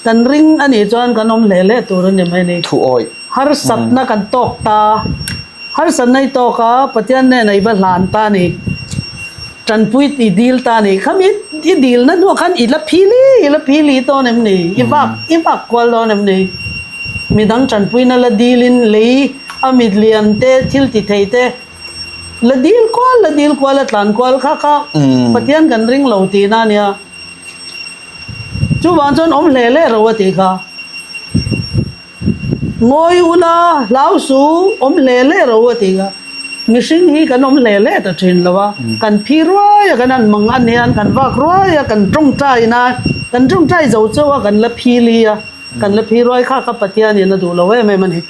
Kan ring a nih chuan kan awm hle hle tur a ni mai a ni. Thu awih. Harsatna kan tawk ta. Harsatna i tawk a, Pathian hnenah i va hlan ta a ni. Tanpui i dil ta a ni. Khami i dilna hnuah khan i la phili, i la phili dawn em ni? I vak, i vak kual dawn em ni? Midang tanpuina la dilin lei a mit lian te, thil ti thei te la dil kual, la dil kual a tlan kual kha kha Pathian kan ring lo tihna a nia. Chuvang chuan awm hle hle ro a tih kha. Ngawi ula hlau su awm hle hle ro a tih kha. Mihring hi kan awm hle hle ta thin lo a, kan phi ruai a, kan han mang an hian kan vak ruai a, kan tawngtai na, kan tawngtai zo chauh a, kan la phi li a, kan la phi ruai kha kha Pathianin a duh lo em em a ni.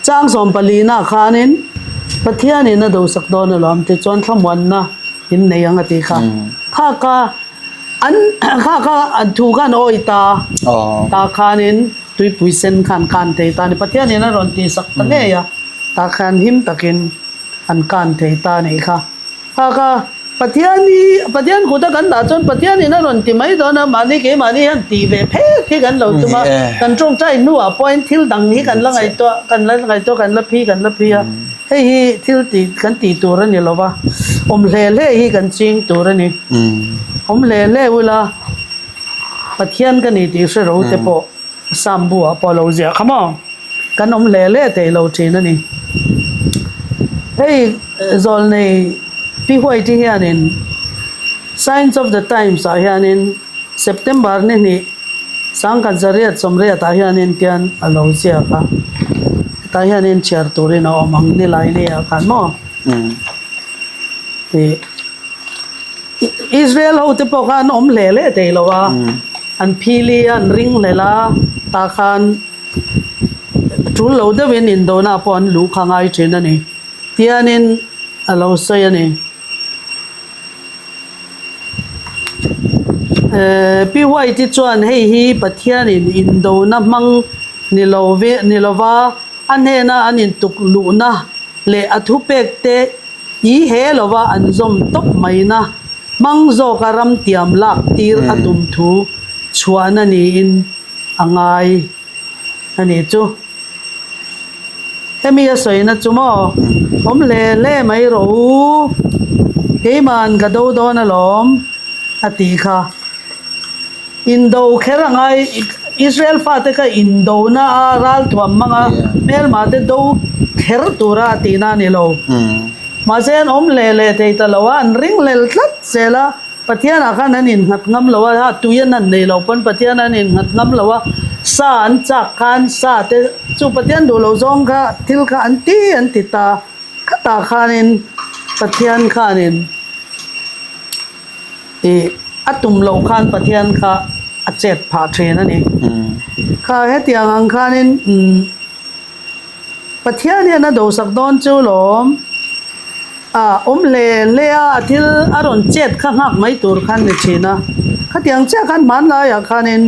Chang 14 ah khanin Pathianin a dosak dawn alawm tichuan thlamuanna in nei ang a tih kha. Kha kha an kha kha an thu khan awi ta ta khanin tuipui sen khan kan thei ta a ni. Pathianin a rawn tihsak ta ngei a, tah khan him takin an kan thei ta a nih kha. Kha kha Pathian hi Pathian kut a kan dah chuan Pathianin a rawn ti mai dawn a, mahni keimahni hian tih ve phet hi kan lo tum a, kan tawngtai hnuah pawhin thil dang hi kan la ngaihtuah kan la ngaihtuah kan la phi kan la phi a, hei hi thil tih kan tih tur a ni lo va, awm hle hle hi kan ching tur a ni. Awm hle hle ula. Pathian ka ni tih hre ro te pawh Psalm bu ah pawh a lo ziah kha maw? Kan awm hle hle thei lo thin a ni. Hei zawlnei Pi White-i hianin Signs of the Times ah hianin September ni hnih sangkhat zariat sawmriat ah hianin tian a lo ziak a, hetah hianin chhiar turin a awm ang nilai ni ah khan maw? Ih. Israel ho te pawh kha an awm hle hle thei lo a, an phili a, an ring hlel a, tah khan tul lo deuhin indona pawh an luh kha ngai thin a ni. Tianin a lo sawi a ni. Pi White-i chuan hei hi Pathianin indona hmang ni lo ve ni lova a hnena an intuk luhna leh a thupek te I he lova an zawm tawp maina hmang zawka ram tiam lak tir a tum thu chhuahna niin a ngai a nih chu. Hemi a sawina chu maw awm hle hle mai rawh u, keima'n ka do dawn alawm a tih kha. Indo kher a ngai, Israel fate kha indona a ralthuam hmang a, hmelma te do kher tura a tihna a ni lo. Mahse an awm hle hle thei ta lo a, an ring hlel tlat zel a, Pathianah khan an innghat ngam lo a, ha tui an han nei lo pawn Pathian an innghat ngam lo a, sa an chak khan sa te chu Pathian duh lo zawng kha thil kha an ti an ti ta, khatah khanin Pathian khanin ih a tum loh khan Pathian kha a chet phah thin a ni. Kha hetiang ang khanin umm Pathian hian a dosak dawn chu lawm a awm hle hle a, a thil a rawn chet kha nghak mai tur khan ni thin a. Khatiang chiah khan hmanlaiah khanin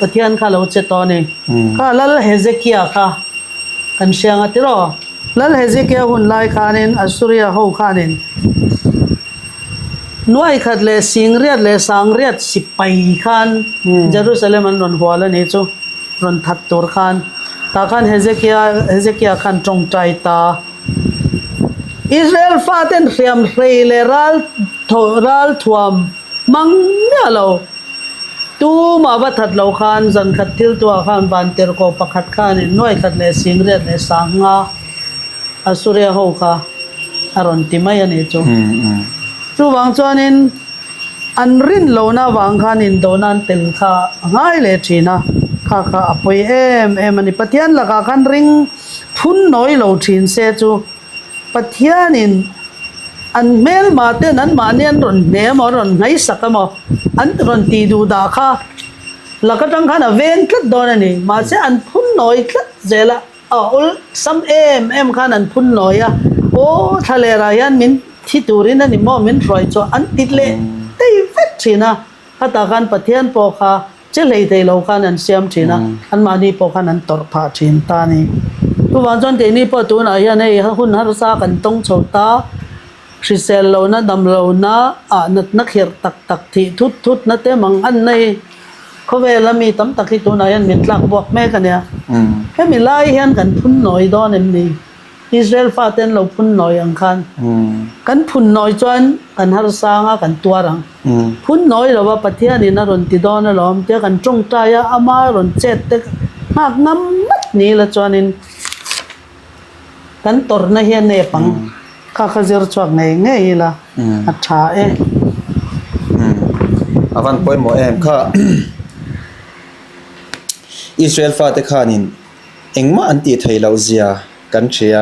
Pathian kha lo che tawh a ni. Kha Lal Hezekia kha kan hria ang a tiraw? Lal Hezekia hun lai khanin Assuria ho khanin nuai khat leh singriat leh sangriat sipai khan Jerusalem an rawn hual a nih chu. Rawn that tur khan tah khan Hezekia Hezekia khan tawngtai ta. Israel faten hriam hrei leh ral thaw ral thuam hmang miah lo. Tumah va that lo khan zan khat thil tuah khan van tirhkoh pakhat khanin nuai khat leh singriat leh sanga Assuria ho kha a rawn ti mai a nih chu. Chuvang chuanin. An rin lohna avang khan indona an tel kha a ngai leh thin a, kha kha a pawi em em a ni. Pathian lakah khan ring phun nawi lo thin se chu Pathianin an hmelmah ten anmahni an rawn hne emaw, an rawn ngaihsak emaw, an rawn tih duh dah kha lak atang khan a veng tlat dawn a ni. Mahse an phun nawi tlat zel a. A awl sam em em khan an phun nawi a, Aw thlalera hian min thi turin a ni maw min hruai chhuah an ti leh tei vek thin a, khatah khan Pathian pawh kha che hlei thei lo khan an siam thin a, anmahni pawh khan an tawrh phah thin ta a ni. Chuvang chuan keini pawh tunah hian hei hun harsa kan tawng chho ta, hrisel lohna, dam lohna ah natna khirh tak tak thih thut thutna te mang an nei. Khawvela mi tam tak hi tunah hian min tlak buak mek a nia. Hemi lai hian kan phun nawi dawn em ni? Israel fate an lo phun nawi ang khan. Kan phun nawi chuan kan harsang a, kan tuar ang. Phun nawi lova Pathianin a rawn ti dawn alawm tia kan tawngtai a, ama rawn chet te nghak ngam nghat ni la chuanin Kan tawrhna hi a nep ang. Kha kha zir chhuak ngei ngei ila a tha e. A van pawimawh em kha Israel fate khanin engmah an tih theih loh zia kan hria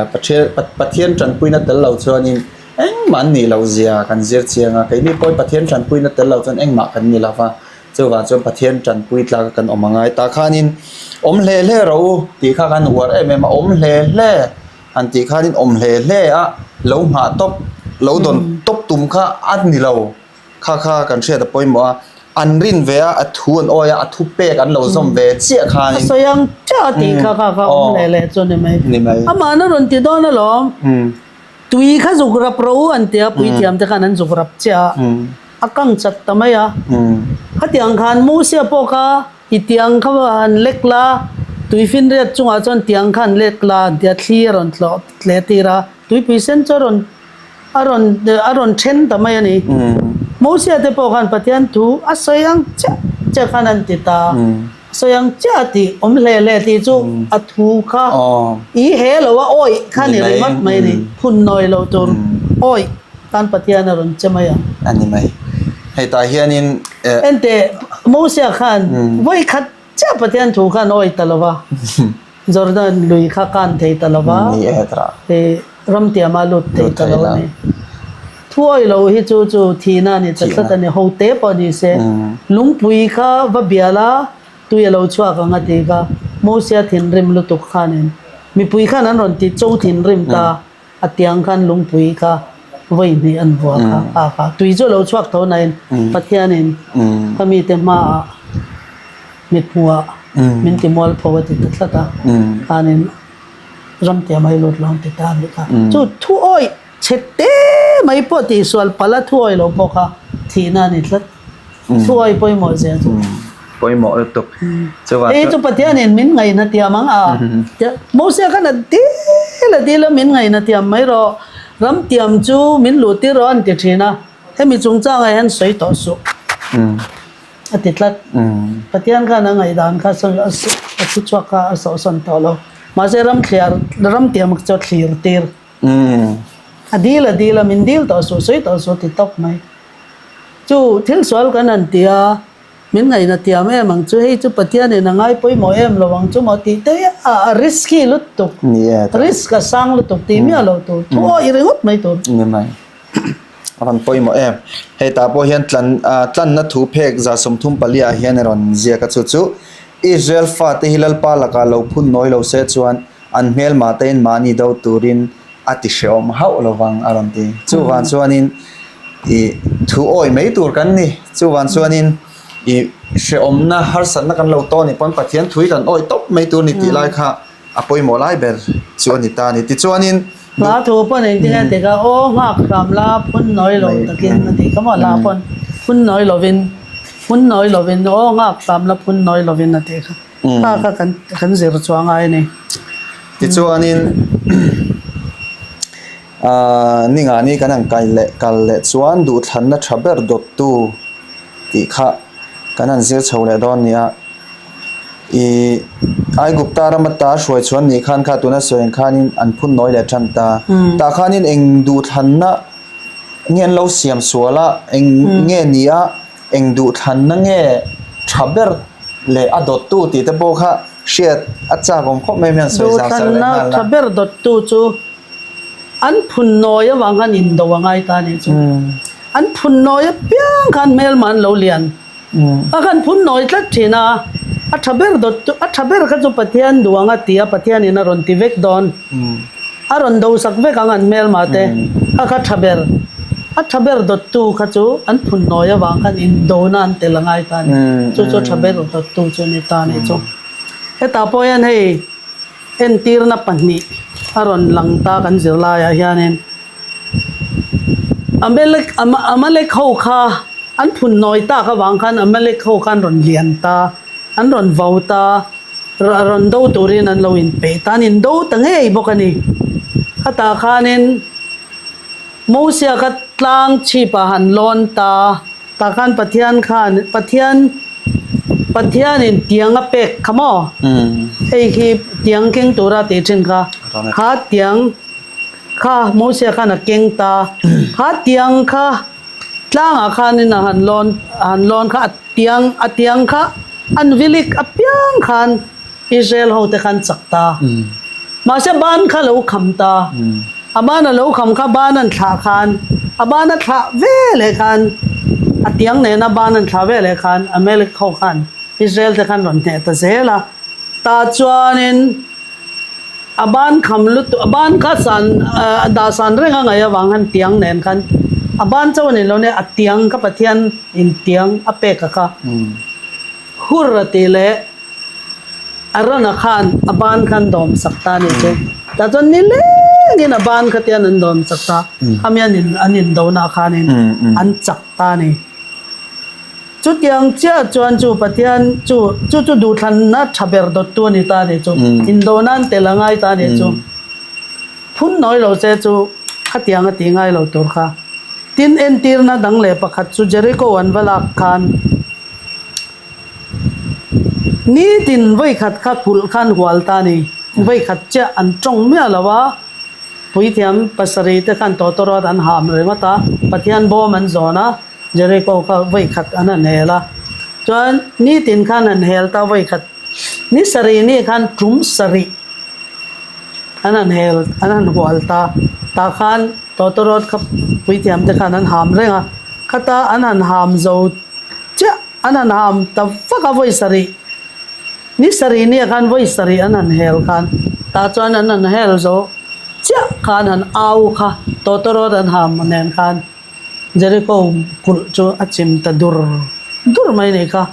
Pathian tanpuina tel lo chuanin engmah an nih loh zia kan zir chiang a keini pawhin Pathian tanpuina tel lo chuan engmah kan ni lo va. Chuvang chuan Pathian tanpui tlak a kan awm angai tah khanin awm hle hle rawh u tih kha kan uar em em a, awm hle hle han tih khanin awm hle hle a lo nghah tawp lo dawn tawp tum kha a ni lo kha kha kan hriat a pawimawh a, an rin ve a a thu an awi a a thu pek an lo zawm ve chiah khanin A sawi ang chiah a tih kha kha kha awm hle hle chu a ni mai. Ni mai. Amah na rawn ti dawn alawm. Tui kha zuk rap rawh u an ti a, puithiam te khan an zuk rap chiah a. A kang chat ta mai a. Khatiang khan Mosia pawh kha i tiang kha han lek la, tuifinriat chungah chuan tiang kha han lek la an ti a, thli a rawn tlawh tle tir a, tuipui sen chu a rawn a rawn a rawn then ta mai a ni. Mosia te pawh khan Pathian thu a sawi ang chiah. chiah khan an ti ta. Sawi ang chiah a tih awm hle hle tih chu a thu kha i he lo a awih kha ni ringawt mai ni. Phun nawi lo tur awih khan Pathian a rawn che mai ang. A ni mai. Hei tah hianin. Enteh Mosia khan vawi khat chiah Pathian thu khan awih ta lo va. Jordan lui kha kan thei ta lo va. Hei ramtiama lut thei ta lo a ni. Thuawi lo hi chu chu thihna a ni ta tlat a ni. Ho te pawh ni se lungpui kha va bial a, tui a lo chhuak ang a ti kha Mosia thinrim lutuk khanin mipui khan an rawn ti cho thinrim ta a tiang khan lungpui kha vawi hnih an vua kha a kha tui chu a lo chhuak tho nain Pathianin ka mite hmaah mithmuhah min ti mualpho a ti ta tlat a khanin ramtiam a i lut lo ang ti ta a nih kha. Chu thuawi Chhe te mai pawh tihsual palh a thuawi lo pawh kha thihna a ni tlat. Thuawi pawimawh zia chu. Pawimawh lutuk. Chuvang chu. Hei chu Pathianin min ngaihna tiam ang a. Mosia khan a dil a dil a min ngaihna tiam mai rawh. Ram tiam chu min luh tir rawh an ti thin a. Hemi chungchangah hian sawi tawh suh. A ti tlat. Pathian khan a ngaihdan kha a thuchhuak kha a sawhsawn tawh lo. Mahse ram thliar ram tiam chu a thlir tir. A dil a dil a, min dil tawh suh, sawi tawh suh ti tawp mai. Chu thil sual kan han ti a, min ngaihna tiam em ang chu, hei chu Pathianin a ngai pawimawh em lo ang chu maw tih te hi a a risky lutuk, risk a sang lutuk tih miah lo tur, thu awih ringawt mai tur. Ni mai. A rawn pawimawh em. Hei tah pawh hian tlan tlanna thu phek 34 ah hian a rawn ziak a chu chu Israel fate hi Lalpa lakah lo phun nawi lo se chuan An hmelmah tein mahni do turin a ti hrehawm hauh lovang a rawn ti. Chuvang chuanin i thu awi mai tur kan ni. Chuvang chuanin i hrehawmna harsatna kan lo tawn ni pawn Pathian thui kan awi tawp mai tur ni tih lai kha a pawimawh lai ber chu a ni ta a ni. Tichuanin Hla thu pawn engtin a ti kha, Aw nghak hram la phun nawi lo takin a ti kha maw hla pawn phun nawi lovin phun nawi lovin aw nghak hram la phun nawi lovin a ti kha. Kha kha kan kan zir chuang ai a ni. Tichuanin aaa ningah ni kan han kai leh kal leh chuan duhthlanna tha ber dawttu tih kha kan han zir chho leh dawn nia. Ih Aigupta ram ata hruai chhuan nih khan kha tuna sawi ang khanin an phun nawi leh tan ta. Tah khanin eng duhthlanna nge an lo siam sual a eng nge ni a. Eng duhthlanna nge tha ber leh a dawttu tih te pawh kha hriat a chak awm khawp mai hian sawi zau sak leh Duhthlanna nghal tha a. ber dawttu chu an phun nawi avang khan indo a ngai ta a nih chu. An phun nawi apiang khan hmelma an lo lian a khan phun nawi tlat thin a, a tha ber dawttu a tha ber kha chu Pathian duang a ti a, Pathianin a rawn ti vek dawn. A rawn do sak vek ang an hmelma te kha kha tha ber. A tha ber dawttu kha chu an phun nawi avang khan indona an tel a ngai ta a ni. Chu chu tha ber dawttu chu a ni ta a nih chu. Hetah pawh hian hei entirna pahnih a rawn lang ta kan zirlaiah hianin Amalek Amalek ho kha an phun nawi tak avang khan Amalek ho khan rawn lian ta, an rawn vo ta. Rawn do turin an lo inpeih ta, an indo ta ngei bawk a ni. Khatah khanin Mosia kha tlang chhipah han lawn ta, tah khan Pathian khan Pathian Pathianin tiang a pek kha maw? Hei khi tiang keng tura tih thin kha, kha tiang kha Mosia khan a keng ta, kha tiang kha tlangah khanin a han lawn a han lawn kha a tiang a tiang kha An vilik apiang khan Israel ho te khan chak ta. Mahse ban kha lo kham ta. A ban a lo kham kha ban an thlah khan a ban a thlah ve leh khan a tiang nena ban an thlah ve leh khan Amalek ho khan Israel te khan rawn hneh ta zel a. Tah chuanin A ban kham lutuk a ban kha san a dah san reng a ngaih avang khan tiang nen khan a ban chauh a ni lo nia a tiang kha Pathian in tiang a pek a kha hur a tih leh a rana khan a ban khan dawm sak ta a ni chu tah chuan ni lengin a ban kha tian an dawm sak ta khami an in an indona khanin an chak ta a ni. Chutiang chiah chuan chu Pathian chu chu chu duhthlanna tha ber dawttu a ni ta a ni chu. Indo nan tel a ngai ta a ni chu. Phun nawi lo che chu khatiang a tih ngai lo tur kha. Tin entirna dang leh pakhat chu Jericho an va lak khan. Nitin vawikhat kha kulh khan hual ta a ni. Vawikhat chiah an tawng miah lo a, puithiam pasarih te khan tawtawrawt an ham ringawt a, Pathian bawm an zawn a, Jericho kha vawikhat an han hel a. Chuan nitin khan han hel ta vawikhat ni sarih ni khan tum sarih an han hel an han hual ta. Tah khan tawtawrawt kha puithiam te khan an ham reng a, khata an han ham zo chiah. An han ham ta vak a vawi sarih, ni sarih nia khan vawi sarih an han hel khan tah chuan an han hel zo chiah khan han au kha tawtawrawt an ham nen khan Jericho kulh chu a chim ta dur dur mai nih kha.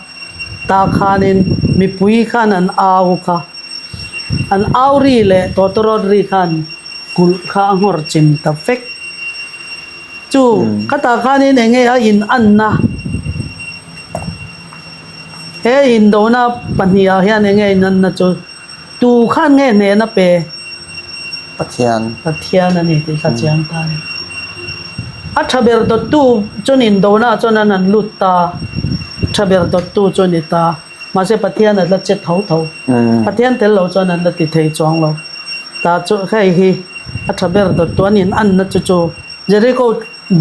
Tah khanin mipui khan an au kha, an au ri leh tawtawrawt ri khan kulh kha a nghawr chim ta vek. Chu khatah khanin eng nge a in anna? He indona pahnihah hian eng nge in anna chu? Tu khan nge hnehna pe? Pathian. Pathian a ni tih kha chiang ta a ni. A tha ber dawttu chuan indonaah chuan an han lut ta, tha ber dawttu chu a ni ta. Mahse Pathian a la che tho tho. Pathian tel lo chuan an la ti thei chuang lo. Tah chu hei hi a tha ber dawt tu an in anna chu chu Jericho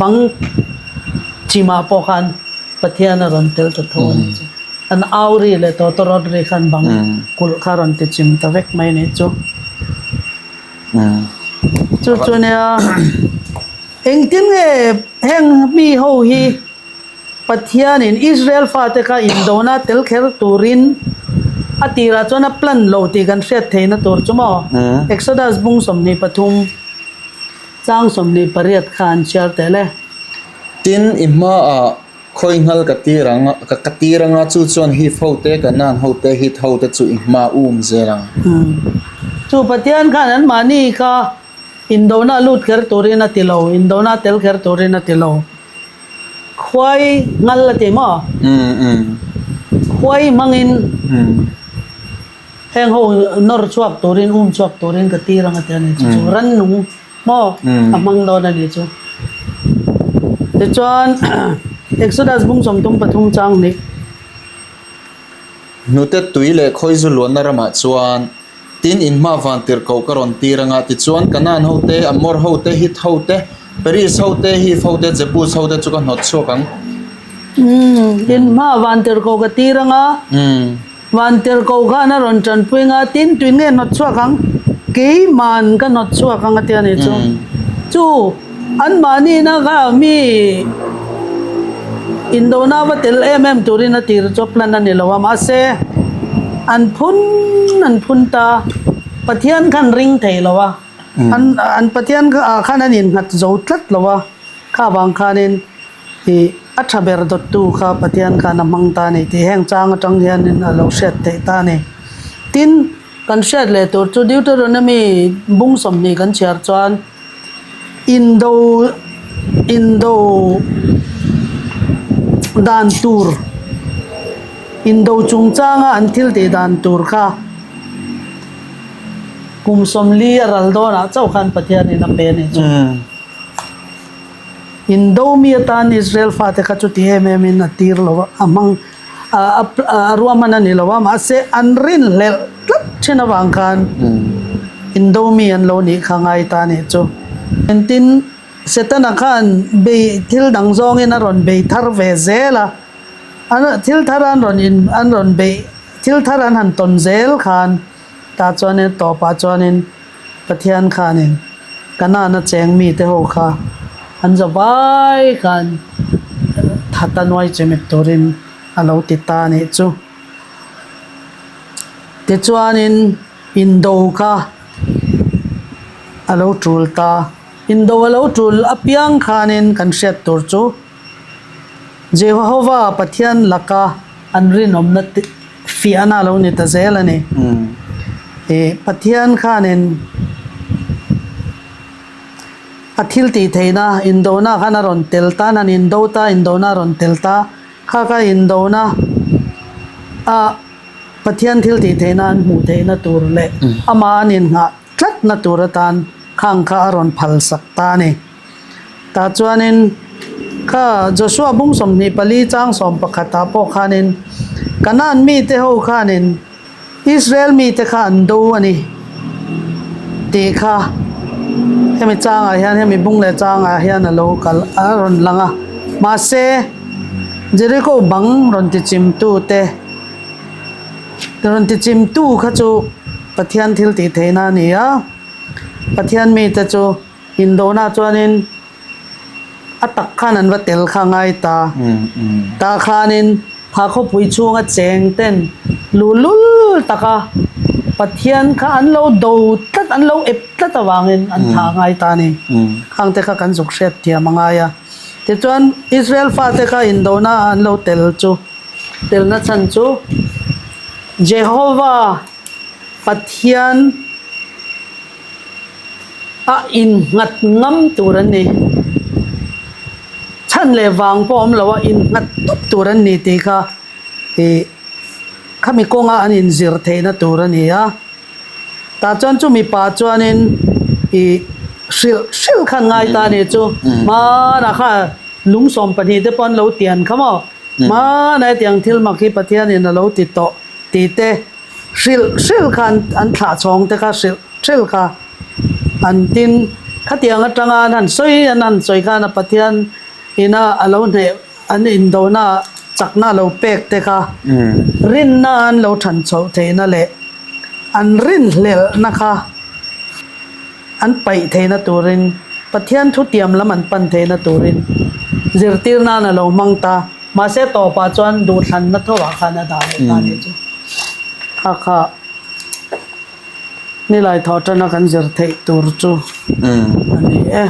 bang chimah pawh khan Pathian a rawn tel ta tho a ni chu. An au ri leh tawtawrawt ri khan bang kulh kha a rawn ti chim ta vek mai a nih chu. Chu chu nia engtin nge heng mi ho hi Pathianin Israel fate kha indona tel kher turin a tirah chuan a plan lo tih kan hriat theihna tur chu maw? Exodus bung 23 chang 28 kha an chhiar tel e. Tin, i hmaah khawi nghal ka tir ang a, ka tir ang a, chu chuan Hiv hote, Kanaan hote, Hit hote chu i hma um zel ang. Chu Pathian khan anmahni kha indona lut kher turin a ti lo, indona tel kher turin a ti lo. Khuai ngal a ti maw? Khuai hmangin heng ho nawr chhuak turin, um chhuak turin ka tir ang a ti a ni. Chu chu rannung maw a hmang dawn a ni chu. Tichuan Exodus bung 33 chang hnih. Hnute tui leh khawizu luanna ramah chuan Tin, in hma van tirhkoh ka rawn tir anga, tichuan Kanaan hote, Amor hote, Hit hote, Periz hote, Hiv hote, Jebus hote chu ka hnawt chhuak ang. In hma van tirhkoh ka tir anga, van tirhkoh khan a rawn tanpui anga, tin tuin nge hnawt chhuak ang? Keiman ka hnawt chhuak ang a ti a ni chu. Chu anmahnina kha mi indona va tel em em turin a tir chu plan a ni lo a, mahse an phun an phun ta, Pathian khan ring thei lo a, an an Pathian ah khan an innghat zo tlat lo a, kha vang khanin ih a tha ber dawttu kha Pathian khan a hmang ta a ni tih heng chang atang hianin a lo hriat theih ta a ni. Tin, kan hriat leh tur chu Deuteronomy bung 20 kan chhiar chuan, Indo indo dan tur indo chungchanga an thil tih dan tur kha kum 40 a ral dawnah chauh khan Pathianin a pe a ni chu. Indo mi atan Israel fate kha chuti em em in a tir lo a, a hmang a ruahman a ni lo a, mahse an rinhlelh tlat thin avang khan indo mi an lo nih kha ngai ta a nih chu. Engtin Setana khan bei thil dang zawngin a rawn bei thar ve zel a, thil thar an rawn in an rawn beih thil thar an han tawn zel khan tah chuanin tawpah chuanin Pathian khanin Kanaan-a cheng mite ho kha an za vai khan that a nuai chimit turin a lo ti ta a nih chu. Tichuanin indo kha a lo tul ta. Indo a lo tul apiang khanin kan hriat tur chu Jehova Pathian laka an rinawmna fiahna a lo ni ta zel a ni. Ih Pathian khanin a thil tih theihna indona khan a rawn tel ta an indo ta indona a rawn tel ta kha kha indona a Pathian thil tih theihna an hmuh theihna tur leh amah an inngah tlatna tur atan khang kha a rawn phal sak ta a ni. Tah chuanin kha Joshua bung 24 chang 11 ah pawh khanin. Kanaan mite ho khanin Israel mite kha an do a ni tih kha hemi changah hian hemi bung leh changah hian a lo kal a rawn lang a. Mahse, Jericho bang rawn ti chimtu te rawn ti chimtu kha chu Pathian thil tih theihna a ni a, Pathian mite chu indona chuanin A tak khan an va tel kha ngai ta. Tah khanin kha khawpui chhunga cheng ten luhlul taka Pathian kha an lo do tlat, an lo ep tlat avangin an thah ngai ta a ni. Khang te kha kan zuk hriat thiam a ngai a. Tichuan Israel fate kha indona an lo tel chu, telna chhan chu Jehova Pathian, A innghat ngam tur an ni. Chhan leh vang pawh awm lo a, innghat tawp tur an ni tih kha ih khami kawnga an inzir theihna tur a ni a. Tah chuan chu mipa chuanin ih hrilh hrilh khan ngai ta a ni chu. Hmanah kha lung 12 te pawh an lo tian kha maw? Hmanah hetiang thil mak hi Pathianin a lo ti tawh tih te. Hrilh hrilh kha an thlah chhawng te kha hrilh hrilh kha an tin khatiang atanga an han sawi an han sawi khan a Pathian ina a lo hneh an indona chakna a lo pek te kha rinna an lo than chhoh theihna leh an rinhlelhna kha an paih theihna turin Pathian thutiam lam an pan theihna turin zirtir nan a lo hmang ta. Mahse tawpah chuan duhthlanna tho ah khan a dah leh ta nih chu. Kha kha nilai thawh atana kan zir theih tur chu a ni e.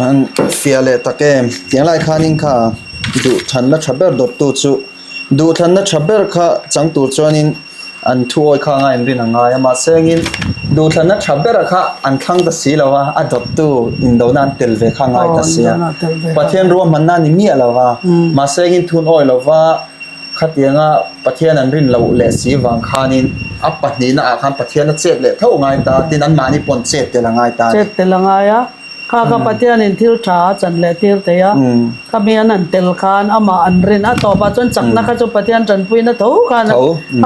An fiah leh tak em? Tiang lai khanin kha duhthlanna tha ber dawttu chu duhthlanna tha ber kha chang tur chuanin An thu awi kha anga inrin a ngai a, mahse engin duhthlanna tha bera kha an thlang ta si lo a, a dawttu indona an tel ve kha a ngai ta si a. Pathian ruahmanna a ni miah lo va, mahse engin thun awi lo va, khatianga Pathian an rin loh leh si vang khanin a pahnihna ah khan Pathian a chet leh tho a ngai ta, tin anmahni pawh an chet tel a ngai ta a ni. Chet tel a ngai a. Kha kha Pathianin thil tha a chan leh tir thei a, khami an han tel khan amah an rin a tawpah chuan chakna kha chu Pathian tanpuina tho khan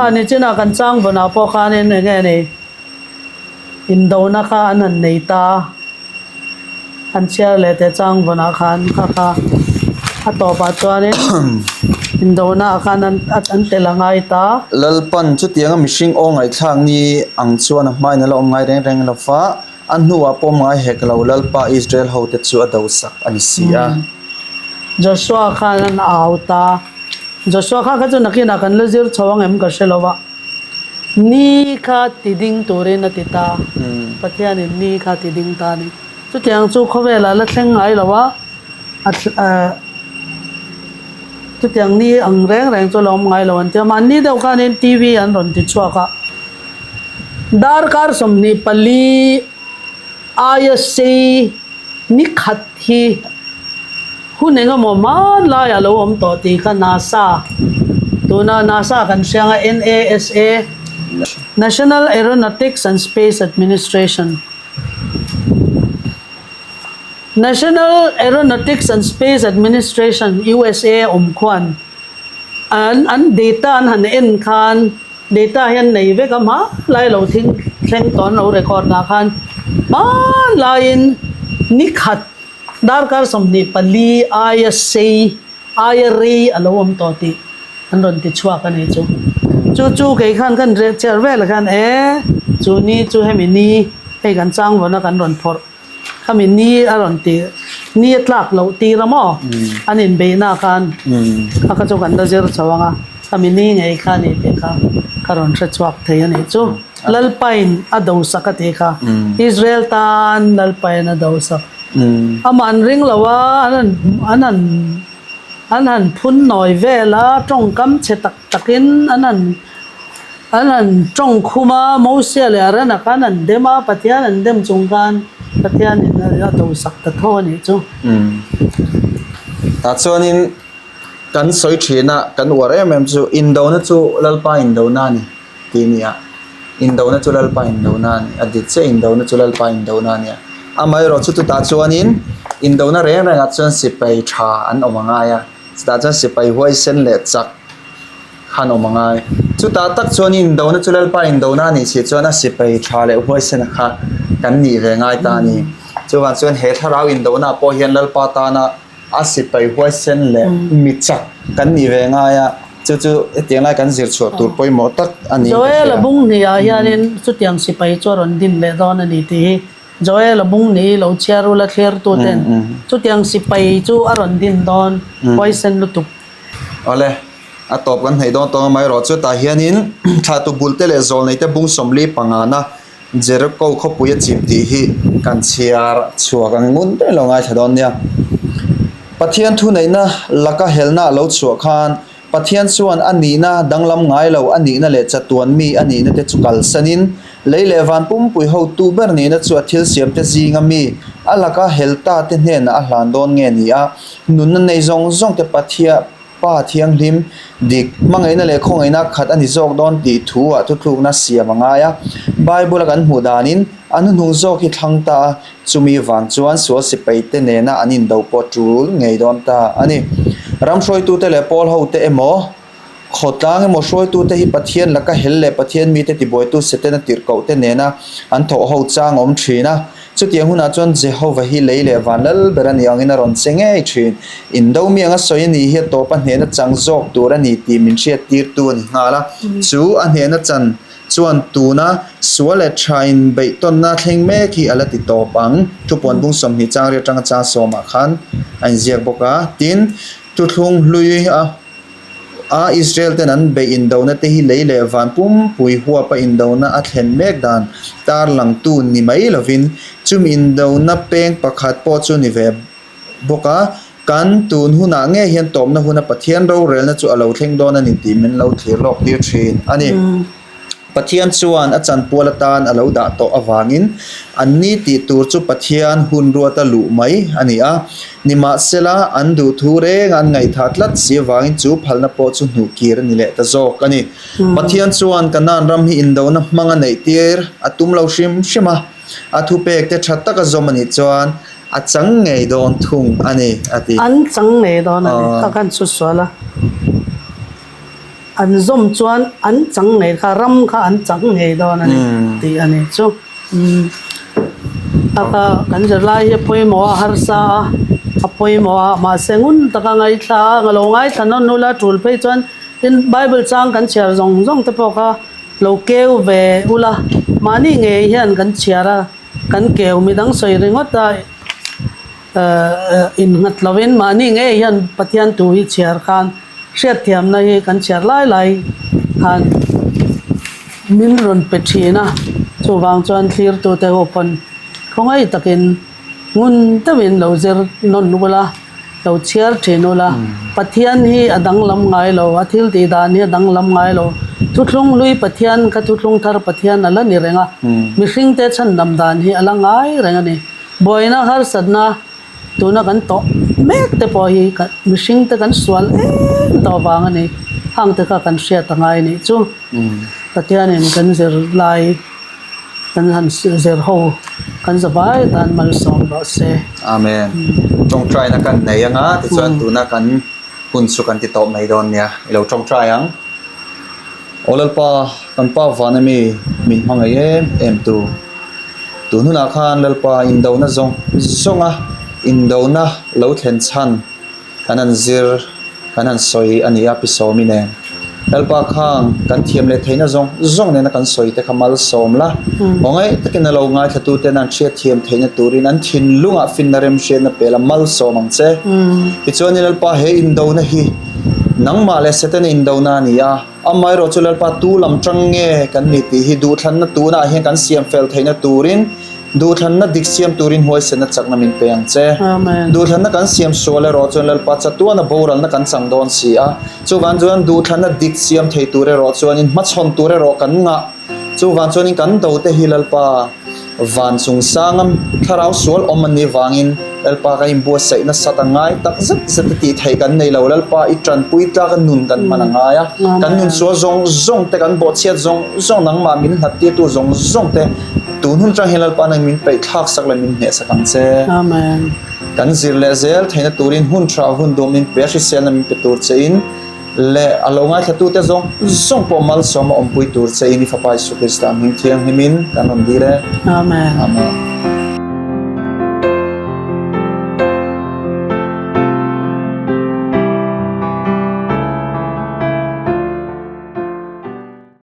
a ni chinah kan chang vawnah pawh khanin eng nge ni indona kha an han nei ta a, an chhiar leh teh chang vawnah khan kha kha a tawpah chuanin indona ah khan an tel a ngai ta. Lalpan chutianga mihring aw ngaihthlak ni ang chuan a hmain a la awm ngai reng reng lo va. A hnuah pawm ngai hek lo Lalpa Israel hote chu a dosak a ni si a. Joshua khan an au ta. Joshua kha kha chu nakinah kan la zir chho ang em ka hre lo va. Ni kha ti ding turin a ti ta. Pathianin ni kha ti ding ta a ni. Chutiang chu khawvelah la thleng ngai lo a, chutiang ni ang reng reng chu la awm ngai lo an ti a. Mahni deuh khanin TV an rawn ti chhuak a. Darkar 24 aia sei ni khat hi hun eng emaw hmanlai a lo awm tawh tih kha NASA, tuna NASA kan hria anga NASA, National Aeronautics and Space Administration, National Aeronautics and Space Administration, USA awm khuan an an data an han en khan, Data hi an nei vek a, hmanlai lo thing thleng tawh an lo record ah khan hmanlaiin ni khat darkar 24 aia sei aia rei a lo awm tawh tih an rawn ti chhuak a ni chu. Chu chu kei khan kan reh cher velah khan e chu ni chu hemi ni hei kan chang vawn a kan rawn phawrh. Khami ni a rawn ti, ni a tlak loh tir a maw? An inbeihna khan kha kha chu kan la zir chho ang a, khami ni ngei kha a ni tih kha ka rawn hre chhuak thei a nih chu. Lalpain a dosak a tih kha, Israel tan Lalpain a dosak. Amah an ring lo a, an han an han an han phun nawi vel a, tawngkam chhe tak takin an han An han tawng khum a, Mosia leh Arana khan an dem a, Pathian an dem chung khan Pathianin a dosak ta tho a nih chu. Tah chuanin kan sawi thin a, kan uar em em chu indona chu Lalpa indona a ni tih a ni a, indona chu Lalpa indona a ni, a dik chiah indona chu Lalpa indona a ni a. Amaherawh chu chutah chuanin indona reng rengah chuan sipai tha an awm a ngai a, chutah chuan sipai huaisen leh chak. Khan awm a ngai. Chutah tak chuan indona chu Lalpa indona a nih si chuan a sipai tha leh huaisena kha kan nih ve ngai ta a ni. Chuvang chuan he thlarau indona pawh hian Lalpa tana a sipai huaisen leh mi chak kan nih ve ngai a, chu chu hetiang lai kan zir chhuah tur pawimawh tak a niin ka hria. Joel-a bung hnih-ah hianin chutiang sipai chu a rawn din leh dawn a ni tih hi Joel-a bung hnih lo chhiar ula thlirtuten chutiang sipai chu a rawn din dawn huaisen lutuk. Awle, a tawp kan hnaih dawn tawng amaherawh chu tah hianin thlahtu bulte leh zawlneite bung sawmli pangana Jericho khawpui a chim tih hi kan chhiar chhuak ang ngun ber lo ngaithla dawn nia. Pathian thuneihna laka helna a lo chhuah khan Pathian chuan a nihna danglam ngai lo a nihna leh chatuan mi a nihna te chu kalsanin lei leh van pumpui hotu ber nihna chu a thil siamte zinga mi a laka hel ta te hnenah a hlan dawn nge ni a, Nunna nei zawng zawng te Pathia, Pa Thianghlim, dik, hmangaihna leh khawngaihna khat a ni zawk dawn tih thu ah thuthlukna siam a ngai a. Bible a kan hmuh danin a hnuhnung zawk hi thlang ta a, chumi vang chuan sual sipai te nena an indo pawh tul ngei dawn ta a ni. Ram hruaitute leh pawl ho te emaw, Khawtlang emaw hruaitute hi Pathian laka hel leh Pathian mite tibuaitu Setana tirhkohte nena an thawh ho chang awm thin a. Chutiang hunah chuan Jehova hi lei leh van lal ber a nih angin a rawn che ngei thin. Indo mi anga sawi a nih hi a tawp a hnehna chang zawk tur a ni tih min hriattirtu a ni nghal a. Chu a hnehna chan chuan tuna sual leh tha inbeihtawnna thleng mek hi a la ti tawp ang. Thupuan bung 20 chang ri atanga chang sawmah khan a inziak bawk a. Tin, thuthlung hlui a. A Israel ten an beih indona te hi lei leh van pumpui huapa indona a thlen mek dan tarlangtu ni mai lovin chumi indona peng pakhat pawh chu ni ve bawk a, kan tun hunah ngei hian tawpna huna Pathian rorelna chu a lo thleng dawn a ni tih min lo thlir lawk tir thin a ni. Pathian chuan a chanpual atan a lo dah tawh avangin anni tih tur chu Pathian hun ruata luh mai a ni a. Nimahsela, an duhthu renga an ngaihthah tlat si avangin chu phalna pawh chu hnuh kir a ni leh ta zawk a ni. Pathian chuan Kanaan ram hi indona hmang a neih tir a tum lo hrim hrim a, a thupek te tha taka zawm a nih chuan a chang ngei dawn thung a ni, a ti. An chang ngei dawn a ni, kha khan chu sual a. An zawm chuan an chang ngei kha ram kha an chang ngei dawn a ni tih a ni chu. A kha kan zirlai hi a pawimawh a harsa a, a pawimawh a mahse ngun taka ngaithla a nga lo ngaithla nawn ula tul phei chuan tin bible chang kan chhiar zawng zawng te pawh kha lo keu ve ula mahni ngei hian kan chhiar a kan keu midang sawi ringawt a innghat lovin mahni ngei hian Pathian thu hi chhiar khan Hriatthiamna hi kan chhiar lai lai khan min rawn pe thin a, chuvang chuan thlirtute ho pawn khawngaih takin ngun deuhin lo zir nawn ula, lo chhiar thin ula, Pathian hi a danglam ngai lo, a thil tih dan hi a danglam ngai lo, thuthlung hlui Pathian kha thuthlung thar Pathian a la ni reng a, mihringte chhandam dan hi a la ngai reng a ni, buaina harsatna. Tuna kan tawh mek te pawh hi mihring te kan sual em tawh vang a ni. Hang te kha kan hriat a ngai nih chu. Pathianin kan zir lai kan han zir ho kan za vai tan malsawm rawh se. Amen. Tawngtaina kan nei anga tichuan tuna kan hun chu kan ti tawh mai dawn nia. I lo tawngtai ang. Aw Lalpa, kan Pa vana mi min hmangaih em em tu. Tun hunah khan Lalpa indona zawng zawnga indona lo thlen chhan kan han zir, kan han sawi a ni a, Pi Sawmi nen. Lalpa khang kan thiam leh theihna zawng zawng nena kan sawi te kha malsawm la, aw ngaih takin a lo ngaithla tuten an hriatthiam theihna turin an thinlungah finna remhriatna pel a malsawm ang che. Tichuanin Lalpa he indona hi nangmah leh Setana indona a ni a, Amaherawh chu Lalpa tu lam tang nge kan ni tih hi duhthlanna tunah hian kan siam fel theihna turin duhthlanna dik siam turin huaisenna chakna min pe ang che. Duhthlanna kan siam sual erawh chuan Lalpa chatuana boralna kan chang dawn si a. Chuvang chuan duhthlanna dik siam thei tur erawh chuanin hmachhawn tur erawh kan ngah. Chuvang chuanin kan do te hi Lalpa van chung sanga thlarau sual awm an nih vangin Lalpa kan inbuatsaih nasat a ngai tak zet zet a tih theih kan nei lo. Lalpa i tanpui tlak a nun kan hman a ngai a. Kan nun sual zawng zawng te, kan bawhchhiat zawng zawng, nangmah min hlat tirtu zawng zawng te tun hun atang hian Lalpa nang min peih thlak sak leh min hneh sak ang che. Kan zir leh zel theihna turin hun tha hun duh min pe a, hriselna min pe tur che in. Leh a lo ngaithlatute zawng zawng pawh malsawm a awmpui tur che in i Fapa Isu Krista hming thianghlimin kan rawn dil e. Amen. Amen.